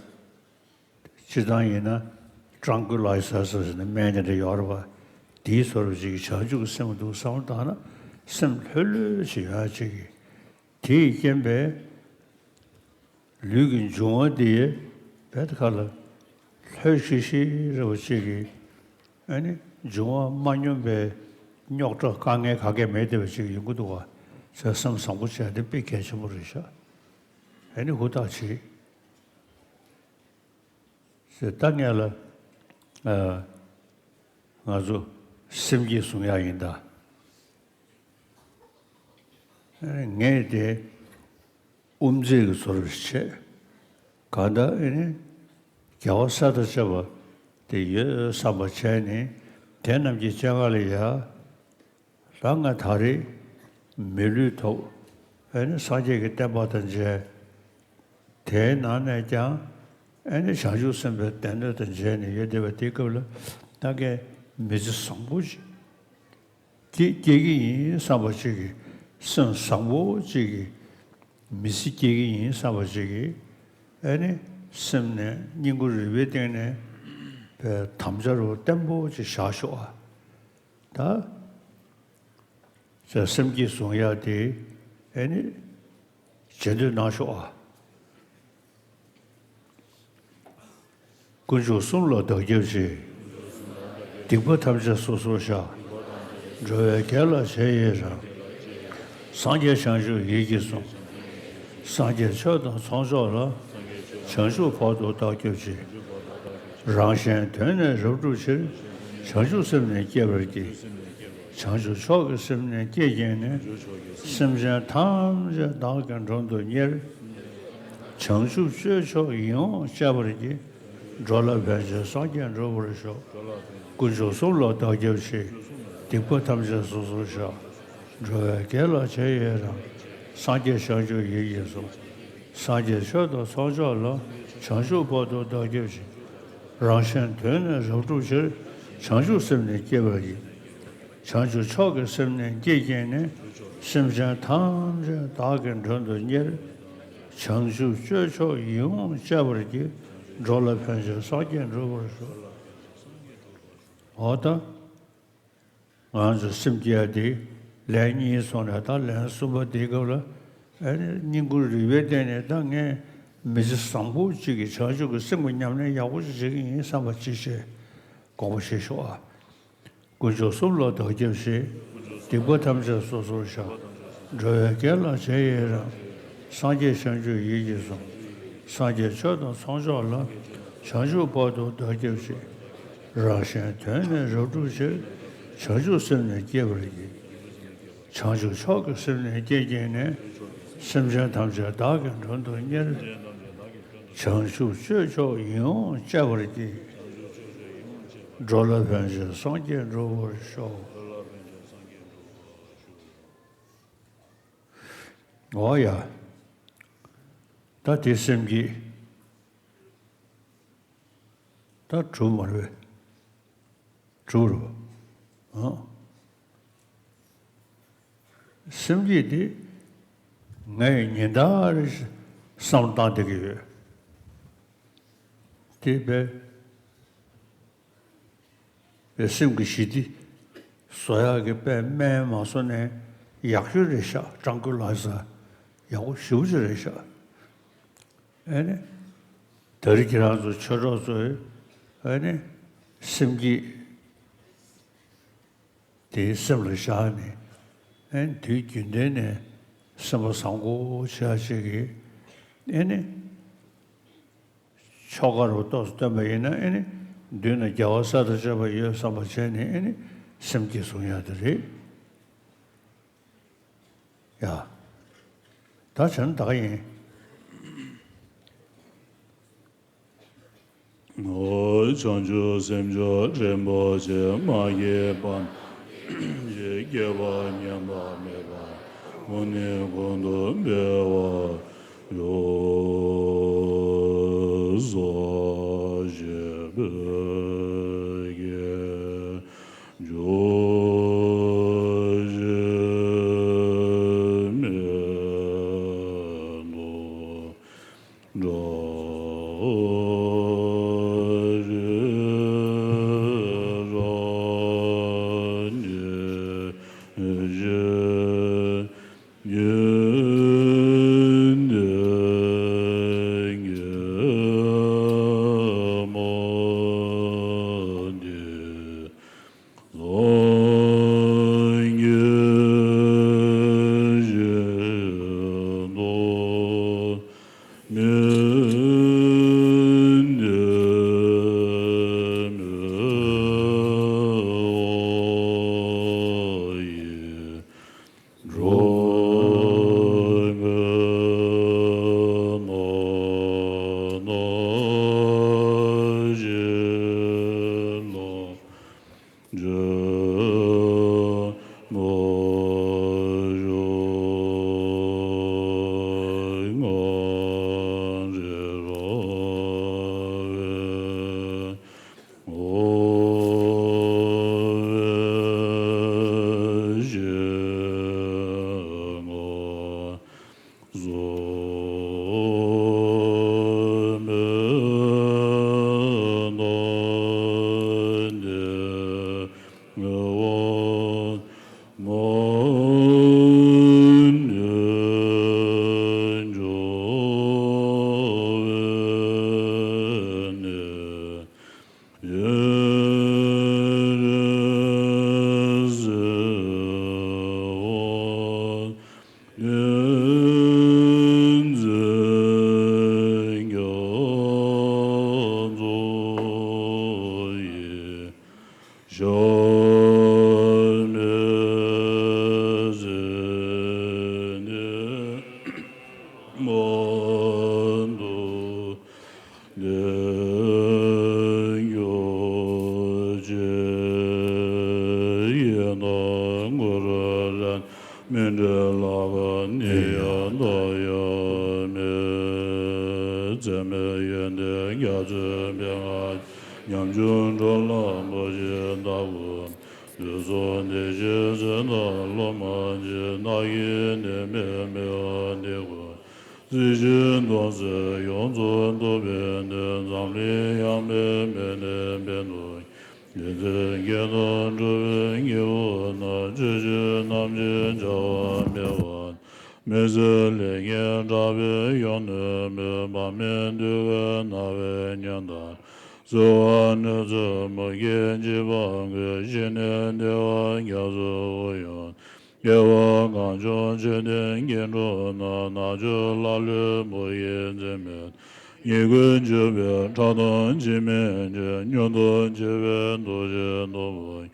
སྤྱིར་བཏང་ཡིན་ན་ཊྲང་ཀུ་ལའི་ཛར་ཟེར་ནས་སྨན་དེ་འདྲ་ཡོད་རེད་པ། དེའི་བཟོ་འདྲ་ཅིག་གི་བྱང་ཆུབ་ཀྱི་སེམས་འདུག་བསམ་བློ་བཏང་ན་སེམས་ལྷོད་ལྷོད་ཅིག་ཡོང་ཡག་ཅིག་གི་དེ་ཡི་རྐྱེན་པས། ལུས་ཀྱི་འབྱུང་བ་འདི་བེད་ཁ་ལ་ལྷོད་ཤིག་ཤིག་རེ་བ་ཅིག་གིས་ཨ་ནི་འབྱུང་བ་མ་སྙོམས་པའི་རྙོག་དྲ་དཀའ་ངལ་ག་གེ་མེད་བསྡད་པ་ཅིག་ཡོང་གི་འདུག་བ། ཟེར་སེམས་བཟང་པོ་བྱས་འདི་དཔེ་གལ་ཆེན་པོ་རེད་ཤག་ཨ་ནི་ཧུར་ཐག་བྱེད། ཟེར་ད་ངས་ལ་ཨ་ང་ཚོ་སེམས་བསྐྱེད་བཟུང་ཡག་ཡིན་ད། ངས་དེ་དབུ་མཛད་ཀྱི་བཟོ་འདྲ་བྱས། གང་ལྟར་ཨེ་ནི་ རྒྱལ་བ་སྲས་དང་བཅས་པ་དེ་ཡོད་བསམ་པ་བྱས་ནས། དེ་རྣམས་ཀྱི་སྤྱན་སྔར་ལ་ཡ། ད་ང་ད་རེས་མི་ལུས་ཐོབ། ཨེ་ནི་སངས་རྒྱས་ཀྱི་བསྟན་པ་དང་མཇལ། དེའི་ནང་ནས་ཀྱང་ཨེ་ནི་བྱང་ཆུབ་སེམས་དཔའི་སྡེ་སྣོད་དང་མཇལ་ནས་ཡོད་བསྡད་པ་དེའི་སྐབས་ལ། ད་ངས་མི་ཚེ་བཟང་པོ་ཅིག་སྐྱེ་སྐྱེ་གི་ཡིན་བསམ་པ་ཅིག་གིས། སེམས་བཟང་པོ་ཅིག་གིས་མི་ཚེ་སྐྱེལ་གྱི་ཡིན་བསམ་པ་ཅིག་གིས། ཨེ་ནི་སེམས་ནས་སྙིང་ཁུང་རུས་པའི་གཏིང་ནས་པའི་དམ་བཅའ་རུ་བརྟན་པོ་ཅིག་བཞག་ཤོག་ཨ། ད་ཅེས་སེམས་བསྐྱེད་གཟུང་ཡག་དེ་ཨེ་ནི་བྱེད་འདོད་གནང་ཤོག་ཨ། དཀོན་མཆོག་གསུམ་ལ་བདག་སྐྱབས་མཆི། སྡིག་པ་ཐམས་ཅད་སོ་སོར་བཤགས། འགྲོ་བའི་དགེ་ལ་རྗེས་ཡི་རང་། སངས་རྒྱས་བྱང་ཆུབ་ཡིད་ཀྱིས་བཟུང་། སངས་རྒྱས་ཆོས་དང་ཚོགས་མཆོག་ལ། བྱང་ཆུབ་བར་དུ་བདག་སྐྱབས་མཆི། རང་གཞན་དོན་ནི་རབ་བསྒྲུབ་ཕྱིར། བྱང་ཆུབ་སེམས་ནི་བསྐྱེད་པར་བགྱི། བྱང་ཆུབ་མཆོག་གི་སེམས་ནི་བསྐྱེད་བགྱིས་ནས། སེམས་ཅན་ཐམས་ཅད་བདག་གིས་མགྲོན་དུ་གཉེར། བྱང་ཆུབ་སྤྱོད་མཆོག་ཡིད་འོང་སྤྱད་པར་བགྱི། འགྲོ་ལ་ཕན་ཕྱིར་སངས་རྒྱས་འགྲུབ་པར་ཤོག། དཀོན་མཆོག་གསུམ་ལ་བདག་སྐྱབས་མཆི། སྡིག་པ་ཐམས་ཅད་སོ་སོར་བཤགས། འགྲོ་བའི་དགེ་ལ་རྗེས་ཡི་རང་། སངས་རྒྱས་བྱང་ཆུབ་ཡིད་ཀྱིས་བཟུང་། སངས་རྒྱས་ཆོས་དང་ཚོགས་མཆོག་ལ། བྱང་ཆུབ་བར་དུ་བདག་སྐྱབས་མཆི། རང་གཞན་དོན་ནི་རབ་བསྒྲུབ་ཕྱིར། བྱང་ཆུབ་སེམས་ནི་བསྐྱེད་པར་བགྱི། བྱང་ཆུབ་མཆོག་གི་སེམས་ནི་བསྐྱེད་བགྱིས་ནས། སེམས་ཅན་ཐམས་ཅད་བདག་གིས་མགྲོན་དུ་གཉེར། བྱང་ཆུབ་སྤྱོད་མཆོག་ཡིད་འོང་སྤྱད་པར་བགྱི། འགྲོ་ལ་ཕན་ཕྱིར་སངས་རྒྱས་འགྲུབ་པར་ཤོག། འོ་ད། ང་ཚོ་སེམས་བསྐྱེད་ཡ་དེ་ལན་གཉིས་སོང་ནས། ད་ལན་གསུམ་པ་དེའི་སྐབས་ལ། ཨེ་ནི་སྙིང་ཁུང་རུས་པའི་གཏིང་ནས། ད་ངས་མི་ཚེ་བཟང་པོ་གཅིག་གི་བྱང་ཆུབ་ཀྱི་སེམས་ཀྱི་ཉམས་ལེན་ཡག་པོ་ཞིག་བྱེད་ཀྱི་ཡིན་བསམ་པ་ཅིག་བྱས། དགོངས་པ་བཞེས་ཤོག་ཨ། དཀོན་མཆོག་གསུམ་ལ་བདག་སྐྱབས་མཆི། སྡིག་པ་ཐམས་ཅད་སོ་སོར་བཤགས། འགྲོ་བའི་དགེ་ལ་རྗེས་ཡི་རང་། སངས་རྒྱས་བྱང་ཆུབ་ཡིད་ཀྱིས་བཟུང་། སངས་རྒྱས་ཆོས་དང་ཚོགས་མཆོག་ལ། བྱང་ཆུབ་བར་དུ་བདག་སྐྱབས་མཆི། རང་གཞན་དོན་ནི་རབ་བསྒྲུབ་ཕྱིར། བྱང་ཆུབ་སེམས་ནི་བསྐྱེད་པར་བགྱི། བྱང་ཆུབ་མཆོག་གི་སེམས་ནི་བསྐྱེད་བགྱིས་ནས། སེམས་ཅན་ཐམས་ཅད་བདག་གིས་མགྲོན་དུ་གཉེར། བྱང་ཆུབ་སྤྱོད་མཆོག་ཡིད་འོང་སྤྱད་པར་བགྱི། འགྲོ་ལ་ཕན་ཕྱིར་སངས་རྒྱས་འགྲུབ་པར་ཤོག། འོ་ཡ། ད་དེ་སེམས་བསྐྱེད། ད་གྲུབ་མ་རེད་པས། གྲུབ་རེད་པ། ཨང་། སེམས་བསྐྱེད་དེ་ངས་ཉིན་ལྟར་བསམ་བློ་བཏང་བསྡད་ཀྱི་ཡོད། དེ་དཔེ་པའི་སེམས་ཀྱི་ཞི་བདེ་བཟོ་ཡག་གི་དཔེ་སྨན་མ་བཟོ་ནས་ཡག་ཤོས་རེད་ཤག། སྤྲང་པོ་ལགས་ས་ཡག་པོ་ཞེ་པོ་ཅིག་རེད་ཤག། ཨེ་ནི། ད་རེས་ཁྱེད་རང་ཚོ་ཆོས་གྲོགས་ཚོས་ཨེ་ནི་སེམས་བསྐྱེད་དེ་སེམས་ལ་བཞག་ནས། ཨེ་ནི་དུས་རྒྱུན་ལྡན་ནས་སེམས་པ་བཟང་པོ་བྱེད་ཡག་ཅིག་གི་ཨེ་ནི་ཆོ་ག་རུ་ཏོག་ཙམ་བཏོན་པ་ཡིན་ན། ཨེ་ནི་མདུན་ན་རྒྱལ་བ་སྲས་དང་བཅས་པ་ཡོད་བསམ་པ་བྱས་ནས། ཨེ་ནི་སེམས་བསྐྱེད་གཟུང་ཡག་དེ་རེད། ཡ། ད་བྱས་ན་ད་ག་ཡིན། བྱང་ཆུབ་སེམས་མཆོག་རིན་པོ་ཆེ། མ་སྐྱེས་པ་རྣམས་ཀྱི། སྐྱེས་པ་ཉམས་པ་མེད་པ། ཀུན་ནས་ཀུན་ཏུ་འཕེལ་བར་ཤོག། ཞེས་བོད་ཀྱི་ཇོ་བོ་མེ་ཏོག་འདྲ་བའི་རང་ཉིད་ཀྱི་ཡོན་ཏན་གྱི་མ་འདི། སངས་རྒྱས་ཞིང་དུ་མི་འདོད་མོད་ཡིན། གུ་རུ་རན། མི་འབྲལ་ལྷ་ཁང་ནི་ཡང་དག་ཡོད་མེད། འཛད་མེད་ཡོན་ཏན་རྒྱ་མཚོའི་བེང་ང་། ཉམ་ཆུང་འགྲོ་ལ་བུ་ཞིག་བདག་གུ། དུས་གསུམ་བདེ་གཤེགས་ཚེ་དང་ལོ་མ་མཆིས། ནགས་ཀྱི་ནི་མེ་མེ་བ་འདི་ཀུན། རྩི་ཤིང་སྟོང་གསལ་ཡོངས་རྫོགས་རྟོགས་པའི་གནས། འཛམ་གླིང་ཡངས་པའི་མེ་ནི་འབེན་དུ། དེ་ཚེ་དགེ་དང་གྲུབ་པའི་སྐྱེ་བོ་རྣམས། ཆོས་བཞིན་རྣམ་མཁྱེན་བྱ་བ་མེད་པ། མི་བཟད་ལས་ངན་དྲག་པོས་ཡོངས་གནོད་མོད། བག་མེད་འདོད་ཁམས་ན་བའི་ཉམ་ཐག་གསོལ་བ་ནི་ཚུལ་མུ་གེས་འཇིགས་པ་ཀུན། ཞི་གནས་བདེ་བ་རྒྱ་མཚོའི་དབུས་ཡོད། སྐྱེ་བ་གང་བྱུང་ཆོས་ལྡན་སྐྱེ་འགྲོ་ན། ནགས་ཁྱུང་ཀླ་ཀློའི་བུ་ཡིས་འཛིན་མེད། ཉེས་ཀུན་བྱུག་པའི་ཁྲག་དང་འཆི་མེད་ཆོས། མྱུར་དུ་འཆི་བའི་འདུ་ཤེས་སྟོབས་པོ།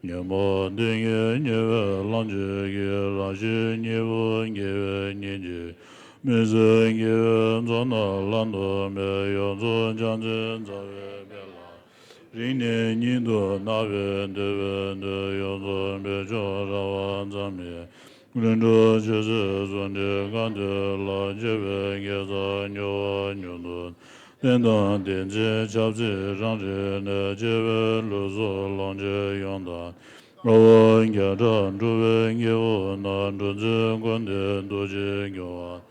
ཉོན་མོངས་གཏི་མུག་ཉེས་པའི་ལམ་བཅད་ཀྱིས། རང་བཞིན་གཉིས་པོ་དགེ་བའི་གཉེན་གཅིག་མི་བཟད་དགེ་བའི་མཚོ་རྣམས་ལམ་དུ་མེད། ཡོངས་རྫོགས་བྱང་སེམས་རྩ་བའི་དཔལ་ལ། རིང་ནས་ཉིད་དུ་སྣང་བས་འདུད་པའི་མཐུས། ཡོངས་རྫོགས་བོད་ལྗོངས་ར་བ་ཙམ་མེད། ལྷུན་གྲུབ་ཆོས་སྲིད་ཟུང་འབྲེལ་གང་ཐོས་ལ། སྤྱོད་པའི་དགེ་རྩ་མྱུར་བ་མྱུར་དུ། རྟེན་དང་བསྟན་འཛིན་ཆབ་སྲིད་རང་རིག་གནས། འཆལ་བའི་ལུགས་སྲོལ་ལོངས་སྤྱོད་ཡོངས་དག་ལྟ་བ་བརྒྱ་ཕྲག་འགྲོ་བའི་སྐྱེ་བོ་རྣམས། འགྲོ་འཛིན་ཀུན་ལྡན་རྡོ་རྗེ་སྐྱོང་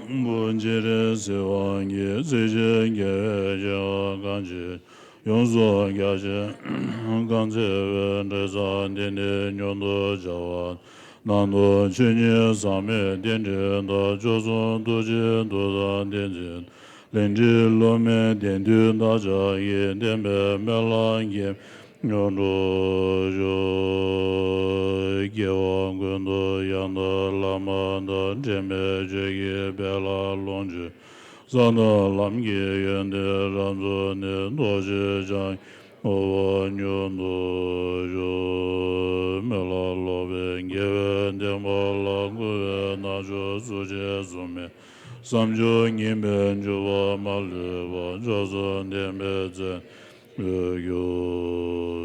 བ། བུ་སྤྱན་རས་གཟིགས་དབང་གིས། རྩེ་གཅིག་རྒྱལ་བའི་བྱ་བ་གང་བྱེད། ཡོངས་སུ་རྒྱ་ཆེན་གང་བརྩེ་བའི། འབྲས་བཟང་འདི་ནི་མྱུར་དུ་བྱ་བ། ནང་དུ་ཆོས་ཉིད་ཟག་མེད་རྟེན་འབྲེལ་དང་། མཆོག་གསུམ་ཐུགས་རྗེའི་མཐུ་དང་བསྟན་འཛིན། ལས་འབྲས་བསླུ་མེད་བདེན་མཐུས་བདག་ཅག་གི། བསྟན་པའི་སྨོན་ལམ་རྒྱས་མྱུར་འགྲུབ་ཤོག་སྐྱེ་བ་ཀུན་ཏུ་ཡང་དག་བླ་མ་དང་། འབྲལ་མེད་ཆོས་ཀྱི་དཔལ་ལ་ལོངས་སྤྱོད། གསང་དང་ལམ་གྱི་ཡོན་ཏན་རབ་རྫོགས་ནས། རྟོགས་བརྗོད་བྱང་ཆུབ་མྱུར་དུ་ཤོག་སྨོན་ལམ་ལོག་པའི་དགེ་བའི་བདེན་པ་ལ། འགོད་པའི་རྣལ་འབྱོར་ཐུགས་རྗེས་བཟུང་མེད། བསམ་སྦྱོར་ངེས་པའི་འཇུག་པ་མ་ལུས་པ། མཆོག་གསུམ་ལྡན་པའི་བརྩེ་བའི་རྒྱུ།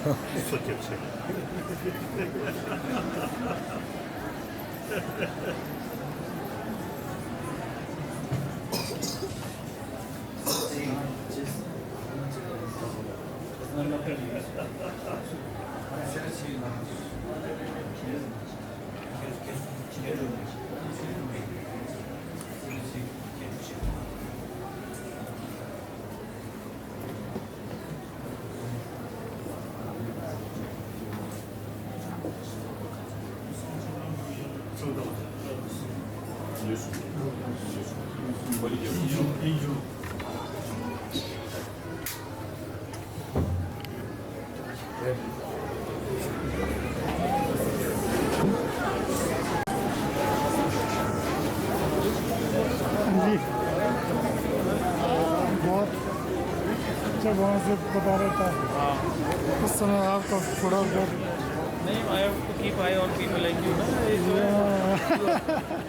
སོ་སྐྱབས་ཆེ། जी। बहुत अच्छा, वहाँ से बता रहा था। उस समय आपका थोड़ा बहुत नहीं, I have to keep eye on people like you, ना? ये तो है। या।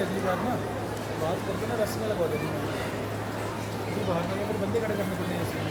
अगली बार ना बात करके ना रस्सियाँ लगवा देनी। अभी बाहर का, फिर बंदे खड़े करने पड़ते हैं ऐसे।